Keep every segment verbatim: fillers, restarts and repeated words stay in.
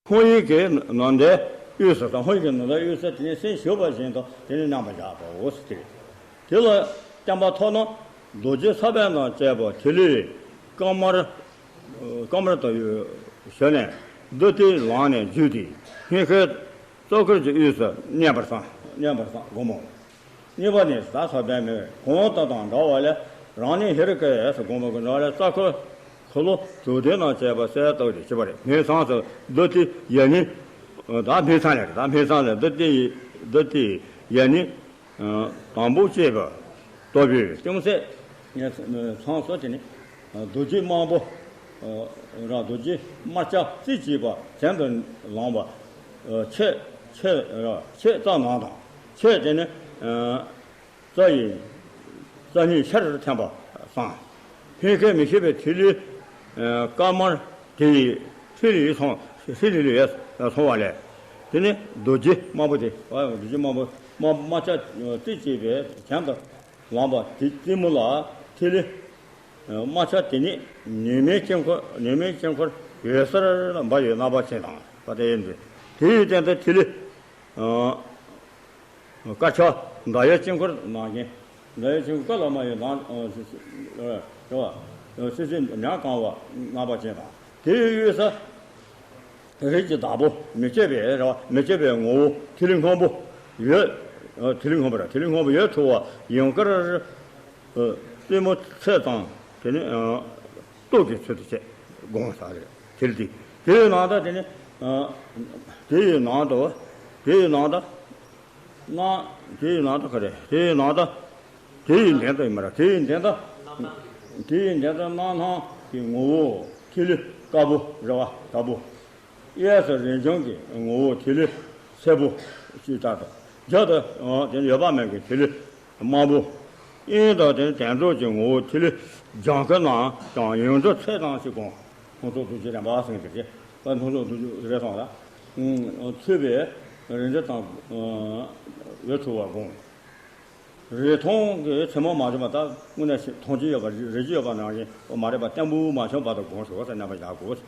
ཧཱུྃ་ཡིག་གི་ནཱ་དའི་དབུས་སུ་དང་། ཧཱུྃ་ཡིག་གི་ནཱ་དའི་དབུས་སུ་དེ་ནས་སེམས་བཞུགས་པ་བཞིན་དུ་དེ་ནས་མནན་པར་བྱའོ་ཟེར་ཏེ། དེ་ལ་བརྟན་པ་ཐོབ་ན་རྡོ་རྗེ་ས་བོན་དང་བཅས་པ་ཐིག་ལེ་དཀར་དམར་དཀར་དམར་དང་ཞུ་ནས་རྡུལ་དེ་ལངས་ནས་འཇུག་སྟེ་སྙིང་གའི་རྩ་འཁོར་གྱི་དབུས་སུ་མནན་པར་བསམ། མནན་པར་བསམ་སྒོམ་མོ། གཉིས་པ་ནི་ད་ས་བོན་མེད་གོང་དུ་དང་འདྲ་བ་ལས་རང་ཉིད་ཧེ་རུ་ཀའི་སྒོམ་པ་གི་འདྲ་བ་ལས་རྩ་འཁོར་འཁོར་ལོ་དྲུག་ལྡན་དང་བཅས་པ་གསལ་བཏབ་སྟེ་བྱེད་པ་རེད། སྨིན་མཚམས་སུ་རྡུལ་དེ་ཡལ་ནི། ད་སྨིན་མཚམས་ལས་རེད། ད་སྨིན་མཚམས་ལས་རྡུལ་དེ་རྡུལ་དེ་ཡལ་ནི། དང་པོ་བཅས་པ་ལྟ་བུའི་ལྟེ་མོ་ཚད། ཚང་སོ་དེ་ནི་རྡོ་རྗེ་དམར་པོ། ར་རྡོ་རྗེ་དམར་སྐྱ་རྩི་བྱེད་པ་བྱང་དུ་ལངས་པ། ཕྱེད་ཕྱེད་ར་ཕྱེད་རྩ་ནང་དང་ཕྱེད་དེ་ནི་རྩ་ཡི་རྩ་གཉིས་ཤར་འཐེན་པ་བསམ། སྙིང་གའི་མི་ཤིགས་པའི་ཐིག་ལེ་དཀར་དམར་དེ་ཡི་ཧྲིལ་ལི་སོང་ཧྲིལ་ལི་ལི་སོང་བ་ལས། དེ་ནི་རྡོ་རྗེ་དམར་པོ་དེ། རྡོ་རྗེ་དམར་པོ་དམར་དམར་སྐྱ་རྩི་བྱེད་པའི་བྱང་དུ་ལངས་པ་དེ་རྩེ་མོ་ལ་ཐིག་ལེ་དམར་སྐྱ་དེ་ཉིད་ནུས་མའི་དཀྱིལ་འཁོར། ནུས་མའི་དཀྱིལ་འཁོར་འོད་གསལ་འབར་བའི་རྣམ་པ་ཅན་དང་། པ་དེ་ཡིན་ཏེ། དེ་ཡི་སྟེང་དུ་ཐིག་ལེ་དཀར་ཆ་ཟླ་བའི་དཀྱིལ་འཁོར་ནང་བཞིན། ཟླ་བའི་དཀྱིལ་འཁོར་ལ་མ་ཡོད་ནང་། རེད་བ། སྲིད་ཞིའི་ཉ་གང་བ་རྣམ་པ་ཅན་དང་། དེ་ཡི་དབུས་སུ་རིགས་ཀྱི་བདག་པོ་མི་བསྐྱོད་པའི། རེད་བ། མི་བསྐྱོད་པའི་ངོ་བོ་ཐིག་ལེ་སྔོན་པོ་འོད། ཐིག་ལེ་སྔོན་པོ་ར། ཐིག་ལེ་སྔོན་པོ་འོད་འཕྲོ་བ་ཡུངས་ཀར་རྩེ་མོ་ཚད་ཙམ་དེ་ནི་སྟོབས་ཀྱི་ཚུལ་དུ་བྱས་སྒོམ་ས་རེད། དེ་ལ་དེ། དེ་ཡི་ནང་དུ་དེ་ནི། དེ་ཡི་ནང་དུ། དེ་ཡི་ནང་དུ། ན། དེ་ཡི་ནང་དུ་ག་རེ། དེ་ཡི་ནང་དུ། དེ་ཡི་མདུན་དུ་ཡིན་པ་ར། དེ་ཡི་མདུན་དུ། དེ་ཡི་མདུན་དུ་རྣམ་སྣང་གི་ངོ་བོ་ཐིག་ལེ་དཀར་པོ་རེད་བ། དཀར་པོ། གཡས་སུ་རིན་འབྱུང་གི་ངོ་བོ་ཐིག་ལེ་སེར་པོ་ཞེས་བྱ་དང་། རྒྱབ་ཏུ་དེ་ནི་འོད་དཔག་མེད་ཀྱི་ཐིག་ལེ་དམར་པོ། གཡོན་དུ་དེ་ནི་དོན་རྫོགས་ཀྱི་ངོ་བོ་ཐིག་ལེ་ལྗང་ཁུ་རྣམས་ཀྱང་ཡུངས་འབྲུ་ཚད་ཙམ་ཞིག་བསྒོམ། སྣང་ཚུལ་རྡོ་རྗེ་རིམ་པ་ཟེར་གྱི་རེད། ད་སྣང་ཚུལ་རྡོ་རྗེ་རེད་སོང་ལ། ཚུད་པའི་རིན་འབྲུ་དང་འོད་འཕྲོ་བ་བསྒོམ། རེ་མཐོང་གི་མཚན་མ་མ་བྱུང་བ། ད་དངོས་གནས་མཐོང་རྒྱུ་ཡོད་པ། རེག་རྒྱུ་ཡོད་པ་ནང་བཞིན་མ་རེད་པ། བརྟན་པོ་མ་བྱུང་བར་དུ་བསྒོམ་ཞོག་ཟེར་རྣམ་པར་བཞག་དགོས།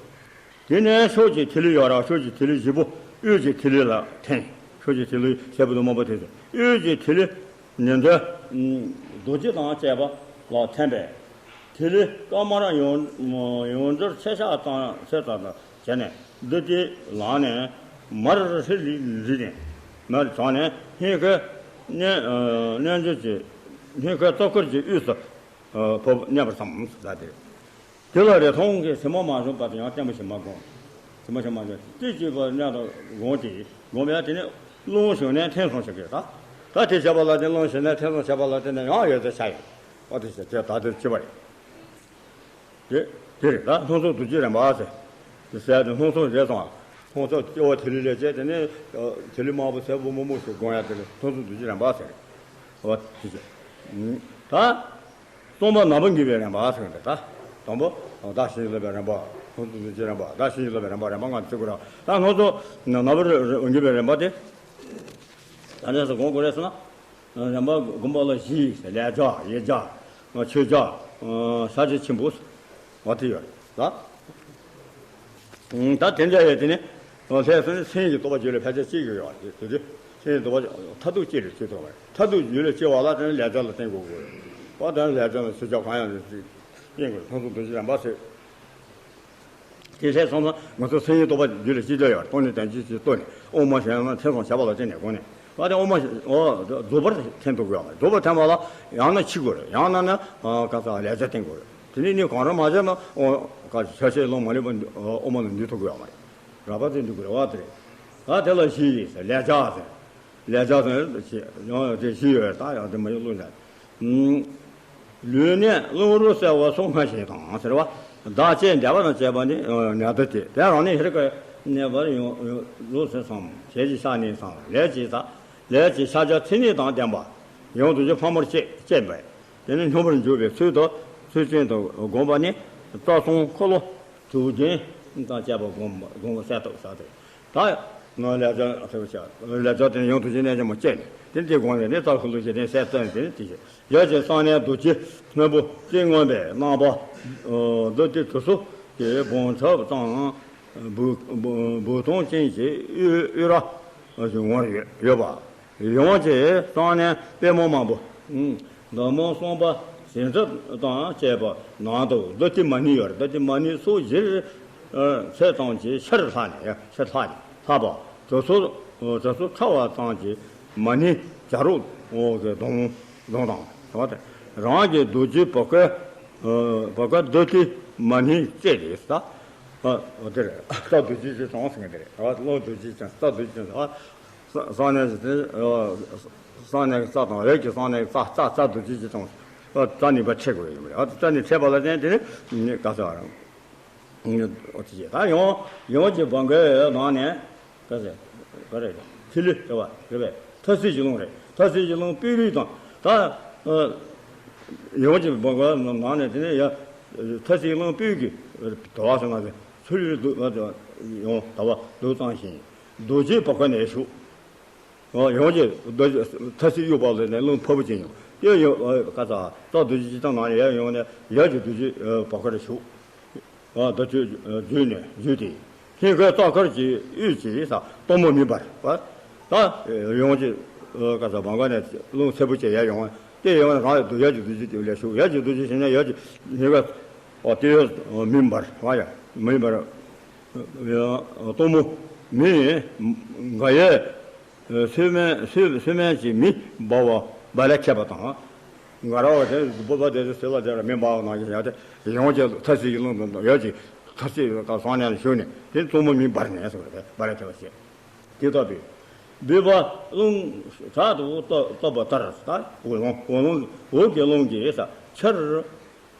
དེ་ནས་ཕྱོགས་ཀྱི་ཐིག་ལེ་ཡོད་ར། ཕྱོགས་ཀྱི་ཐིག་ལེ་བཞི་པོ་དབུས་ཀྱི་ཐིག་ལེ་ལ་འཐེན། ཕྱོགས་ཀྱི་ཐིག་ལེ་སེར་པོ་དང་དམར་པོ་དེ་ཚོ་དབུས་ཀྱི་ཐིག་ལེ་ཉི་ཟླ་རྡོ་རྗེ་དང་བཅས་པ་ལ་འཐེན་པས། ཐིག་ལེ་དཀར་དམར་ཡུངས་ཡུངས་འབྲུར་ཆ་བཞག་ཙམ་ཚད་ཙམ་དུ་བྱས་ནས་རྡུལ་དེ་ལངས་ནས་མར་ཧྲིལ་ལི་ལི་ནས་མར་བྱུང་ནས་སྙིང་གའི་རྣལ་རྣལ་འབྱོར་གྱི་སྙིང་གའི་རྩ་འཁོར་གྱི་དབུས་སུ་ཕོབ་མནན་པར་བསམ་ཟེར་ཏེ། དེ་ལ་རེ་མཐོང་གི་མཚན་མ་མ་བྱུང་བར་དུ་ཡང་བརྟན་པོ་ཞིག་མ་བསྒོམ། མཚན་མ་ཞིག་མ་བྱུང་། དེ་གཅིག་པ་གནད་དུ་བསྒོམ་སྟེ་བསྒོམ་པས། དེ་ནས་རླུང་ཞུགས་ནས་འཐེན་སོང་ཞིག་གིས་ད། ད་དེ་བྱས་པ་ལ་དེ། རླུང་ཞུགས་ནས་འཐེན་སོང་བྱས་པ་ལ་དེ་ནས་ཡང་འོད་ཟེར་ཤར་ཡོང་། ཨོ་དེ་བྱས་དེ་ད་དེ་བྱེད་པ་རེད། དེ་དེ་རེད། ད་སྣང་ཚུལ་རྡོ་རྗེ་རིམ་པ་ཟེར། དེ་ཟེར་དེ་སྣང་ཚུལ་རེད་སོང་། སྣང་ཚུལ་སྐྱེ་བོ་ཐིག་ལེ་ལས་བྱས། དེ་ནས་ཐིག་ལེ་དམར་པོ་སེར་པོ་སྔོན་པོ་ཞིག་བསྒོམ་ཡ། དེ་ལ་སྣང་ཚུལ་རྡོ་རྗེ་རིམ་པ་ཟེར། ཨོ་དེ་བྱས། ད་རྩོམ་པ་ནོར་བུ་འགྱུར་བའི་རིམ་པ་ཟེར་གི་འདུག་ད་དང་པོ་བདག་གཞན་གྱིས་སློབ་པའི་རིམ་པ། སྣང་ཚུལ་རྡོ་རྗེ་རིམ་པ། བདག་གཞན་གྱིས་སློབ་པའི་རིམ་པ། རིམ་པ་ལྔ་བརྩི་དགོས་ར། ད་སྣང་ཚུལ་ནོར་བུ་འགྱུར་བའི་རིམ་པ་དེ་ད་ནས་སུ་སྒོམ་དགོས་རེད་ཟེར་ན། རིམ་པ་སྒོམ་པ་ལ་བཞི། ལས་བྱ། ཡིད་བྱ། ཆོས་བྱ། ཤར་གྱི་ཆེན་པོ། འོ་དེ་ཡོད་རེད་ད། ད་དེ་འདྲ་ཡོད། དེ་ནི་ལྷས་སོ་ནི་མཚན་ཉིད་ཀྱི་རྟོག་པ་བརྗོད་ལ་ཕལ་ཆེར་གཅིག་ཡོད་རེད། དེ་དུས་མཚན་ཉིད་རྟོག་པ་མཐར་ཐུག་གཅིག་རེད། གཅིག་རྟོགས་པ་རེད། མཐར་ཐུག་རྒྱུད་ལ་སྐྱེ་བ་ལ་དེ་ནི་ལས་བྱ་ལ་བརྟེན་དགོས་དགོས་རེད། འོ་དེ་ནི་ལས་བྱ་ལ་ཆོས་བྱ་གང་ཡང་རེད། བརྟེན་དགོས་རེད། སྣང་ཚུལ་རྡོ་རྗེ་རིམ་པ་ཟེར། དེ་ལྷས་སོང་ཙང་ང་ཚོ་མཚན་ཉིད་རྟོག་པ་རྒྱུད་ལ་ཅི་འདྲ་ཡོད། རྟོགས་ནས་དོན་སྤྱི་ཅིག་རྟོགས་ནས་དབུ་མ་ཞེས་ན་འཐེན་སོང་བྱ་བ་ལ་བརྟེན་ནས་དགོངས་ནས། བ་དེ་དབུ་མ་ཞེས་འོ་རྫོགས་པར་འཐེན་ཐུབ་ཀྱི་ཡོད་མ་རེད། རྫོགས་པར་འཐེན་པ་ལ་ཡང་ན་འཆི་དགོས་རེད། ཡང་ན་ནི་ག་ས་ལས་བྱ་བརྟེན་དགོས་རེད། དེ་ནི་གཉིས་གང་རུང་མ་བྱས་ན་འོ་ག་ས་ཆ་ཤས་ལོང་མ་ལུས་པ་འདི་དབུ་མ་ལ་འདུས་ཐུབ་ཀྱི་ཡོད་མ་རེད། རགས་པ་དེ་འདུས་དགོས་རེད། བ་དེ་རེད། ད་དེ་ལ་བཞི་ཡིན་ཟེར། ལས་བྱ་ཟེར། ལས་བྱ་ཟེར་ཡང་དེ་བཞི་ཡོད། ད་ཡང་དེ་མ་ཡིན་བློ་འཆར། ལུས་གནད་རླུང་རོ་བསལ་བ་སོགས་སྔར་བཞིན་དང་ཟེར་བ། བདག་བསྐྱེད་བཟླས་པ་དང་བཅས་པ་ནི་ནད་དུ་སྟེ། དེ་རང་ནི་ཧེ་རུ་ཀ་གནས་པར་ཡོངས་ཡོངས་ལོག་ཟེར་བསམ། ཞལ་གྱི་ཕྱག་ནི་བསམ། ལས་ཀྱི་ས་ལས་ཀྱི་ཕྱག་རྒྱ་མཚན་ཉིད་དང་ལྡན་པ། ཡང་དུ་ཀྱི་ཕག་མོར་བཅས་བཅས་པས། དེ་ནི་སྙོམས་པར་འཇུག་པའི་ཚུལ་དུ་ཚུལ་ཅན་དུ་བསྒོམ་པ་ནི་རྩ་གསུམ་འཁོར་ལོ་དྲུག་ལྡན་དང་བཅས་པ་བསྒོམ་བསྒོམ་པ་གསལ་བཏབ་བྱ་སྟེ། ད་ཡང་ལས་བྱ་ཐེབས་བྱ། ལས་བྱ་དེ་ཡང་དུ་ཅི་རྣལ་འབྱོར་མ་བསྐྱེད་ནས་དེ་དེ་དགོངས་ནས་ནི་རྩ་འཁོར་ལོ་ཞེས་དེ་གསལ་བཏབ་ནས་དེ་ནི་དེ་བཞིན་ཡབ་ཀྱི་གསང་གནས་རྡོ་རྗེ་སྔོན་པོ་རྩིབས་མངོན་པའི་རྣམ་པ། རྡུལ་དེ་དྲུག་སོགས་ཀྱི་སྦོམ་ཁྲབ་དང་ སྦུག་སྦུག་སྦུག་ཐང་ཅན་གྱི་དབུས་དབུས་ར་ངོར་ཡོད་ཡོད་པ། ཡོངས་ཀྱི་གསང་གནས་དཔལ་མོ་མང་པོ། ཟླ་མོ་གསུམ་པ་ཟིན་ཚབ་དང་བཅས་པ་ནང་དུ་བདུད་རྩི་མ་ནི་ཡོད། བདུད་རྩི་མ་ནི་སོགས་བཞིར་ཚད་ཙམ་གྱི་ཕྱིར་ལྷག་ནས་ཕྱིར་ལྷག་ནས་ལྷག་པ། དུས་ཚོད་དུས་ཚོད་ཕྲ་བ་ཙམ་གྱི་མ་ནི་བྱ་རོག་གི་གདོང་གདོང་དང་། རང་གི་རྡོ་རྗེ་བུ་ག་བུ་ག་བདུད་རྩི་མ་ནི་རྩེ་རེད་ས། དེར་རྩ་རྡོ་རྗེ་ཅེས་གསུངས་ཟིན་གྱི་རེད། བློ་རྡོ་རྗེ་ཅན་རྩ་རྡོ་རྗེ་ཅན། གསང་གནས་ཀྱི་དེ། གསང་གནས་ཀྱི་རྩ་དང་འོད་ཀྱི་གསང་གནས་ཀྱི་རྩ་རྩ་རྩ་རྡོ་རྗེ་ཅེས་གསུངས། རྩ་གཉིས་པ་ཕྲད་དགོས་ཡོད་རེད། རྩ་གཉིས་ཕྲད་པ་ལ་བརྟེན་དེ་ནི་ག་ཟེར་བ་རེད། ད་ཡང་ཡང་གཅིག་བུ་གའི་ནང་ནས་ག་ཟེར་ག་རེ་རེད། ཐིག་ལེ་ཟེར་བ་རེད་པས། མཐའ་སྲིད་ཀྱི་རླུང་རེད། མཐའ་སྲིད་ཀྱི་རླུང་སྤོས་རིགས་དང་ད་ཡང་གཅིག་བུ་གའི་ནང་ནས་དེ་ནས་ཡ་མཐའ་སྲིད་རླུང་སྤོས་ཀྱི་དུ་བ་ཟེར་ང་ཚོ་ཚུལ་རིགས་ཡང་དུ་བ་འདུག་ཙམ་ཞིང་རྡོ་རྗེ་བུ་ག་ནས་ཞུགས། ཡང་གཅིག་མཐའ་སྲིད་དབྱུག་པ་ལ་ནས་རླུང་འཕར་བུ་ཅན་ཡང་དེ་ཡང་ཁ་ཚ་རྩ་རྡོ་རྗེ་ཅེས་དང་ནང་ནས་ཡར་ཡོང་ནས་ཡར་གྱི་རྡོ་རྗེ་བུ་ག་རུ་ཞུགས། བདག་ཅག་བརྒྱུད་ནས་བརྒྱུད་དེ། ལྷན་སྐལ་རྩ་དཀར་གྱི་དབུས་ཀྱི་ས་གཏུམ་མོ་མེ་འབར་བ། ད་ཡང་གཅིག་ག་ས་བང་ག་ནས་རླུང་འཚེར་པོ་བྱས་ཡར་ཡོང་བ་དེ་ཡོང་ན་རང་ཡ་རྡོ་ཡར་གྱི་རྡོ་རྗེ་དེ་ལས་ཞུགས། ཡར་གྱི་རྡོ་རྗེ་ཞེས་ན་ཡར་གྱི་ལྷན་སྐལ་ཨོ་དེ་ཡོད་མེ་འབར་བ་ཡ་མེ་འབར། གཏུམ་མོ་མེ་འགའ་ཡས། སོལ་མེ་སོལ་སོལ་མེ་གྱི་མེ་འབར་བ་འབར་ལ་ཁད་པ་དང་། འགའ་ར་བ་དེ་སྤོབས་པ་དེ་ཚོ་སེལ་བ་དེ་ལ་མེ་འབར་བ་ནང་བཞིན་ཡང་དེ་ཡང་གཅིག་མཐའ་སྲིད་ཀྱི་རླུང་དུ་ཡང་གཅིག་མཐའ་སྲིད་ཀྱི་གསང་གནས་ལ་ཞུགས་ནས་དེ་གཏུམ་མོ་མེ་འབར་ནས་སོ་རེད། འབར་ལ་ཁད་པ་བྱས། དེ་ལྟ་བུའི་བུས་པ་རླུང་དྲག་ཏུ་བཏབ་བཏབ་པ་ལྟར་ད་འོད་རླུང་འོད་རླུང་འོད་ཀྱི་རླུང་གིས་ས་ཆར་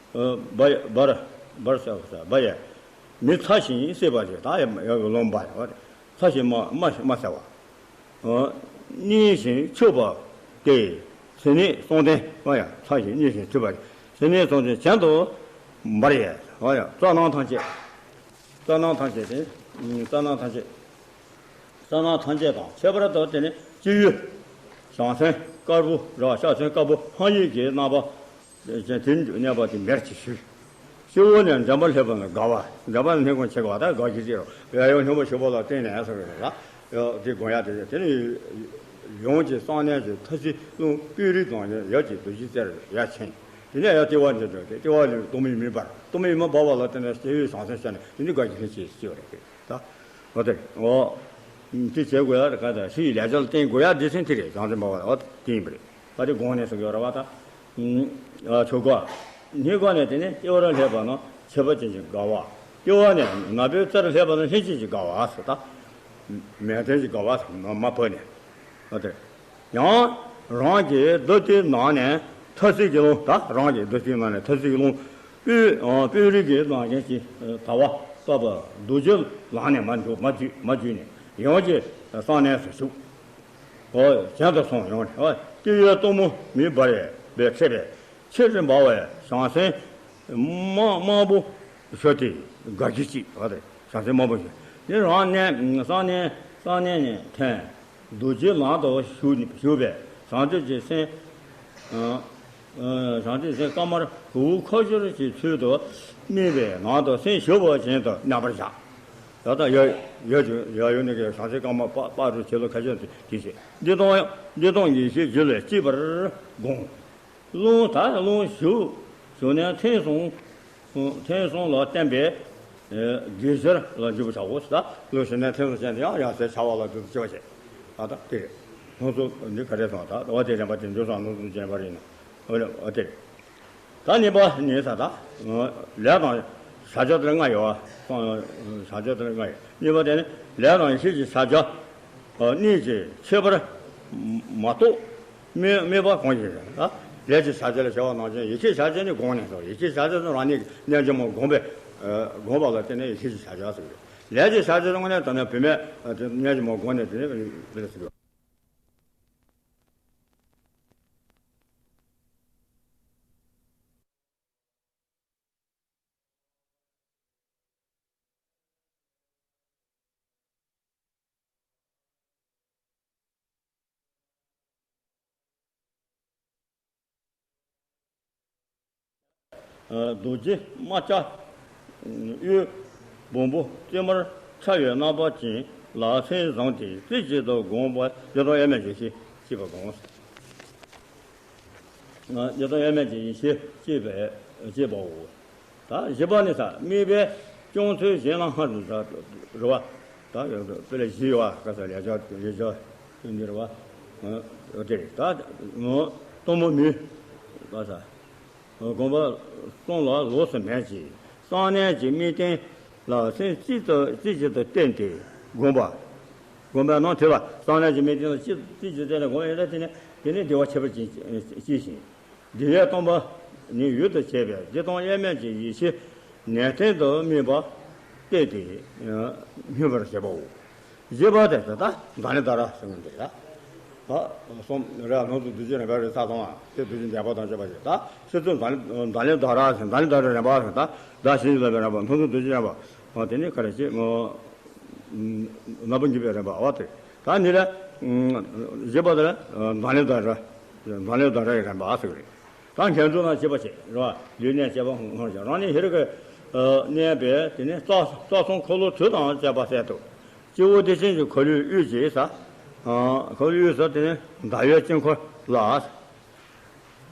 འབར་འབར་འབར་ས་འབར་ཡས་མེ་ཚ་ཞིང་བསྲེགས་པ་ཞིག་ད་ཡང་རླུང་འབར་བ་ཚ་ཞིང་མ་མ་མ་ཚ་བ། གནས་ཤིང་འཁྱུད་པ་སྟེ། སེམས་ནི་གསུམ་ལྡན་ཡང་ཚ་ཞིང་གནས་ཤིང་འཁྱུད་པ་སེམས་ནི་གསུམ་ལྡན་གྱེན་དུ་འབར་ཡས་ཡང་རྩ་རྣམས་ཐམས་ཅད། རྩ་རྣམས་ཐམས་ཅད་དེ་རྩ་རྣམས་ཐམས་ཅད། རྩ་རྣམས་ཐམས་ཅད་དང་ཁྱད་པར་དུ་དེ་ནི་སྤྱི་ཡུལ་བྱང་སེམས་དཀར་པོ་ར་ཤར་སེམས་དཀར་པོ་ཧང་ཡིག་གི་རྣམ་པ། ཅན་དེ་གནས་པ་དེ་མེར་གྱིས་ཞུ། སྤྱི་བོ་ནས་འདྲེན་པ་སླེབས་པ་ན་དགའ་བ། འདྲེན་པ་ནས་སྣེ་ཁུང་ཆེ་བ་དང་དགའ་སྐྱིད་ཅེས་རོ། ཡ་ཡོ་སྙོམས་པོ་ཞུགས་པ་ལ་བརྟེན་ནས་ཟེར་བའི་ལ། ཡ་དེ་དགོངས་ཡ་དེ་དེ་ནི་ཡོངས་ཀྱི་གསང་གནས་ཀྱི་མཐའ་སྲིད་རླུང་སྤོས་རིགས་དང་ཡ་གྱི་རྡོ་རྗེ་རྩེར་ཡར་ཕྱིན། དེ་ནས་ཡ་ལྟེ་བ་འདི་འདྲ་དེ་ལྟེ་བ་ལས་གཏུམ་མོའི་མེ་འབར་གཏུམ་མོའི་མེ་འབར་བ་ལ་བརྟེན་ནས་སྤྱི་བོའི་བྱང་སེམས་ཤར་ནས་དེ་ནི་དགའ་སྐྱིད་ལྷན་སྐྱེས་སྐྱེ་བ་རེད། ད། འོ་དེ། འོ། དེ་བྱེད་དགོས་ཡ་ག་ད་ཤི་ཡི་ལས་བྱ་ལ་བརྟེན་དགོས་ཡ་འདི་སེམས་དེ་རེད། བྱང་སེམས་འབར་བ་འོ་དེ་ཡིན་པ་རེད། ད་དེ་དགོངས་ནས་སུ་ཡོད་ར་བ་ད། ཨ་ཆོག་གོ། སྙིང་ག་ནས་དེ་ནས་ལྟེ་བར་སླེབས་པ་ན་ཁྱད་པར་ཅན་གྱི་དགའ་བ། ལྟེ་བ་ནས་ནག་པོའི་རྩར་སླེབས་པ་ན་ལྷན་སྐྱེས་ཀྱི་དགའ་བ་ཟེར་ད། མལ་སྟན་གྱི་དགའ་བ་ཟེར་མ་མ་བོས་ནས། འོ་དེ། ཡང་རང་གི་བདུད་རྩིའི་ནང་ནས་མཐའ་སྲིད་ཀྱི་རླུང་ད་རང་གི་བདུད་རྩིའི་ནང་ནས་མཐའ་སྲིད་ཀྱི་རླུང་སྤོས་སྤོས་རིགས་ཀྱི་ནང་བཞིན་གྱི་དལ་བ་བཏབ་པ་རྡོ་རྗེ་ལངས་ནས་མ་འཇུག་མ་འཇུག་མ་འཇུག་ནས་ཡང་ཅིག་གསང་གནས་སུ་ཞུགས། འོ་གྱེན་དུ་སོང་ཡོང་ནས་འོ་ལྟེ་བའི་གཏུམ་མོ་མེ་འབར་བའི་ཚེ་པས་ཕྱིར་འབར་བའི་བྱང་སེམས་དམར་དམར་པོ་ཞུ་སྟེ་དགའ་སྐྱིད་ཅིག་འོ་དེ་བྱང་སེམས་དམར་པོ་ཞུ་དེ་རང་གནས་གསང་གནས་གསང་གནས་ནས་ཐོན། རྡོ་རྗེ་ལམ་དུ་ཞུགས་ཞུགས་པས་བྱང་ཆུབ་ཀྱི་སེམས། བྱང་ཆུབ་སེམས་དཀར་དམར་གོས་ཁ་སྦྱོར་གྱི་ཚུལ་དུ་སྨིན་པའི་ནང་དུ་སེམས་ཞུགས་པ་བཞིན་དུ་མནན་པར་བྱ། ད་ལྟ་ཡ་ཡ་ཡ་ཡོད་ནི་གི་བྱང་སེམས་དཀར་དམར་པ་པ་རུ་བྱེད་ལུགས་ཁ་སྦྱོར་དེ་བྱེད། འདི་དང་འདི་དང་ཡེ་ཤེས་རྒྱུད་ལ་སྐྱེས་པར་དགོངས། རླུང་ད་རླུང་ཞུགས་ཞུགས་ནས་ཐེངས་གསུམ། ཐེངས་གསུམ་ལ་བརྟེན་པའི་དགེ་སྦྱོར་ལ་འཇུག་པར་བྱའོ། ད་ལུགས་ཞུ་ནས་ཐེངས་གསུམ་བྱས་ནས་ཡང་ཡང་སེ་བྱ་བ་ལ་འཇུག་ཏུ་སྐྱེ་བ་བྱེད། ཨ་ད་དེ་རེད། སྣང་ཚུལ་འདི་ག་རེ་སོང་ད་འོ་དེ་རེད་པ། དེ་འཇུག་སོང་སྣང་ཚུལ་ཅན་པ་རེད་ན། འོ་ལེ་འོ་དེ་རེད། ད་གཉིས་པ་ནི་ས་ད། ལས་དང་བྱ་སྤྱོད་དེ་ལྔ་ཡོད། བྱ་སྤྱོད་དེ་ལྔ་ཡོད། གཉིས་པ་དེ་ནི་ལས་དང་ཡེ་ཤེས་ཀྱི་བྱ་སྤྱོད། གཉིས་ཀྱི་ཁྱད་པར་མ་རྟོགས། དམིགས་དམིགས་པ་གང་ཞིག་རེད། ལས་ཀྱི་བྱ་སྤྱོད་ལ་བྱ་བ་ནང་བཞིན་ཡེ་ཤེས་བྱ་སྤྱོད་ནི་དགོངས་ནས་སོ། ཡེ་ཤེས་བྱ་སྤྱོད་ནི་རང་ཉིད་ཀྱི་རྣལ་འབྱོར་མ་བསྒོམས་པས་བསྒོམས་པ་ལ་བརྟེན་ནས་ཡེ་ཤེས་ཀྱི་བྱ་སྤྱོད་ཟེར་གི་རེད། ལས་ཀྱི་བྱ་སྤྱོད་དངོས་གནས་དྲང་གནས་བུད་མེད་རྣལ་འབྱོར་མ་བསྒོམས་ནས་དེ་ནི་དེ་ལ་ཟེར་གི་རེད། རྡོ་རྗེ་རྨ་བྱ། གཡུ་བོན་པོ་ཙེ་དམར་ ཕྲ་བའི་རྣམ་པ་ཅན་ལ་སེམས་བཟུང་སྟེ་རྩེ་གཅིག་ཏུ་བསྒོམ་པ་ཡི་དམ་དབྱེར་མེད་ཀྱི་ཡེ་ཤེས་སྐྱེས་པར་བསྒོམ། ཡི་དམ་དབྱེར་མེད་ཀྱི་ཡེ་ཤེས་སྐྱེས་པའི་སྐྱེས་པའོ། ད་བཞི་པ་ནི་ས་དམིགས་པའི་སྐྱོང་ཚུལ་གཞན་ལ་སྔར་དུ་ཟ་རུ་བ། ད་དཔེ་ལ་བཞི་ཡོད་བ་ག་ས་ལས་སྦྱར་ལས་སྦྱར་འདི་རུ་བ། དེ་རེད་ད། སྟོང་པ་མིན་པ་ས། དགོངས་པ་གསུམ་ལ་ལོགས་སུ་མེད་ཅིང་གསང་གནས་ཀྱི་དམིགས་རྟེན་ལ་སེམས་གཅིག་ཏུ་རྩེ་གཅིག་ཏུ་བརྟེན་ཏེ་བསྒོམ་པ། བསྒོམ་པ་རྣམས་དེ་ལ་གསང་གནས་ཀྱི་དམིགས་རྟེན་ལ་གཅིག་རྩེ་གཅིག་བརྟེན་ནས་བསྒོམ་ཡོད་ན་དེ་ནི་དེ་ནི་བདེ་བ་ཁྱད་པར་ཅན་སྐྱེ་ཞིང་། འབྲེལ་ཡོད་སྟོང་པ་ཉིད་ཡུལ་དུ་བྱས་པའི་བདེ་སྟོང་དབྱེར་མེད་ཀྱི་ཡེ་ཤེས་ནན་ཏན་དུ་སྨིན་པ་བསྟན་ཏེ་སྨིན་པར་བྱེད་པའོ། བཞི་པ་དེ་ད་ལྟ་ཛཱ་ནི་དྷ་ར་ཟེར་མཁན་དེ་རེད། ད་གསུམ་རེད། སྣང་ཚུལ་བདུན་ཅུ་རིམ་པ་རེད་ས་སོང་བ་དེ་བདུན་ཅུ་འདས་པ་དང་བཅས་པ་ཞིག་ད་ཕྱི་ཚུལ་ཛཱ་ནི་ཛཱ་ནི་དྷ་ར་ཟེར། ཛཱ་ནི་དྷ་ར་རིམ་པ་ཟེར། ད་ཟླ་བཞི་ལ་བའི་རིམ་པ། སྣང་ཚུལ་བདུན་ཅུ་རིམ་པ། དེ་ནི་ག་རེ་ཅེས་ངོ་། རྣམ་པར་འགྱུར་བའི་རིམ་པ་བ་དེ། ད་འདི་ལ་བཞི་པ་དེ་ལ་ཛཱ་ནི་དྷ་ར། ཛཱ་ནི་དྷ་ར་ཡི་རིམ་པ་ཟེར་གི་རེད། ད་མཁན་སྤྲུལ་རྣམས་ཤེས་པ་བྱེད་རེད་བ། ལུས་གནད་བྱེད་པ་སྔོན་བྱས་རང་ཉིད་ཧེ་རུ་ཀའི་གནས་པའི་དེ་ནི་རྩ་རྩ་གསུམ་འཁོར་ལོ་དྲུག་དང་བཅས་པ་གསལ་དུ། སྤྱི་བོ་བདེ་ཆེན་གྱི་འཁོར་ལོའི་དབུས་ཀྱི་ས། འཁོར་ལོའི་དབུས་སུ་དེ་ནི་ཟླ་བའི་དཀྱིལ་འཁོར་ལ་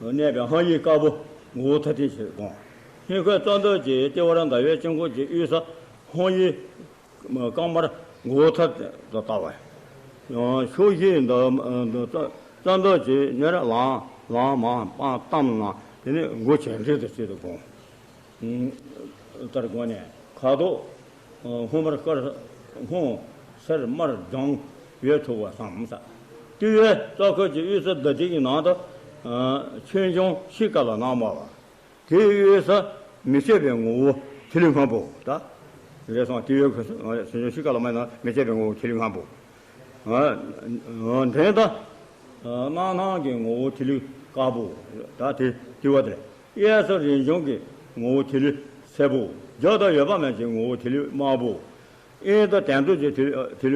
གནས་པའི་ཧཱུྃ་ཡིག་དཀར་པོ་ངོ་བོ་ཐ་དད་ཅེས་དགོངས། སྙིང་ཁའི་རྩ་མདོག་གི་ལྟེ་བར་ཟླ་བའི་དཀྱིལ་འཁོར་གྱི་དབུས་སུ་ཧཱུྃ་ཡིག་དཀར་དམར་ངོ་བོ་ཐ་དད་དུ་ལྟ་བ། ཕྱོགས་བཞིའི་འདབ་འདབ་རྩ་མདོག་གི་ཉེར་ལམ་ལམ་མམ་པང་གཏམ་རྣམས་དེ་ནི་མགོ་བྱས་འདྲེས་དུ་བྱེད་དུ་དགོངས། ལྟར་དགོངས་ནས་ཁ་དོག་སྔོ་དམར་དཀར་སྔོ་སེར་དམར་ལྗང་བས་གྲུབ་པ་སམ་ས། ལྟེ་བའི་རྩ་འཁོར་གྱི་དབུས་སུ་ཟླ་སྒྲིལ་གྱི་ནང་དུ་ཆོས་འབྱུང་ཤིང་ཀ་ལ་ནག་དམར་བ། དེའི་དབུས་སུ་མི་བསྐྱོད་པའི་ངོ་བོ་ཐིག་ལེ་སྔོན་པོ། ད་རེད་སོང་། ལྟེ་བའི་ཁུ་སུ་ཆོས་འབྱུང་ཤིང་ཀ་ལ་དམར་ནང་མི་བསྐྱོད་པའི་ངོ་བོ་ཐིག་ལེ་སྔོན་པོ། འདྲེན་དང་རྣམ་སྣང་གི་ངོ་བོ་ཐིག་ལེ་དཀར་པོ། ད་དེ་ལྟེ་བ་དེ་རེད། གཡས་སུ་རིན་འབྱུང་གི་ངོ་བོ་ཐིག་ལེ་སེར་པོ། རྒྱུ་དང་ཡོད་པ་མེད་ཀྱི་ངོ་བོ་ཐིག་ལེ་དམར་པོ། གཡོན་དུ་དོན་སྟོབས་ཀྱི་ཐིག་ལེ་ཐིག་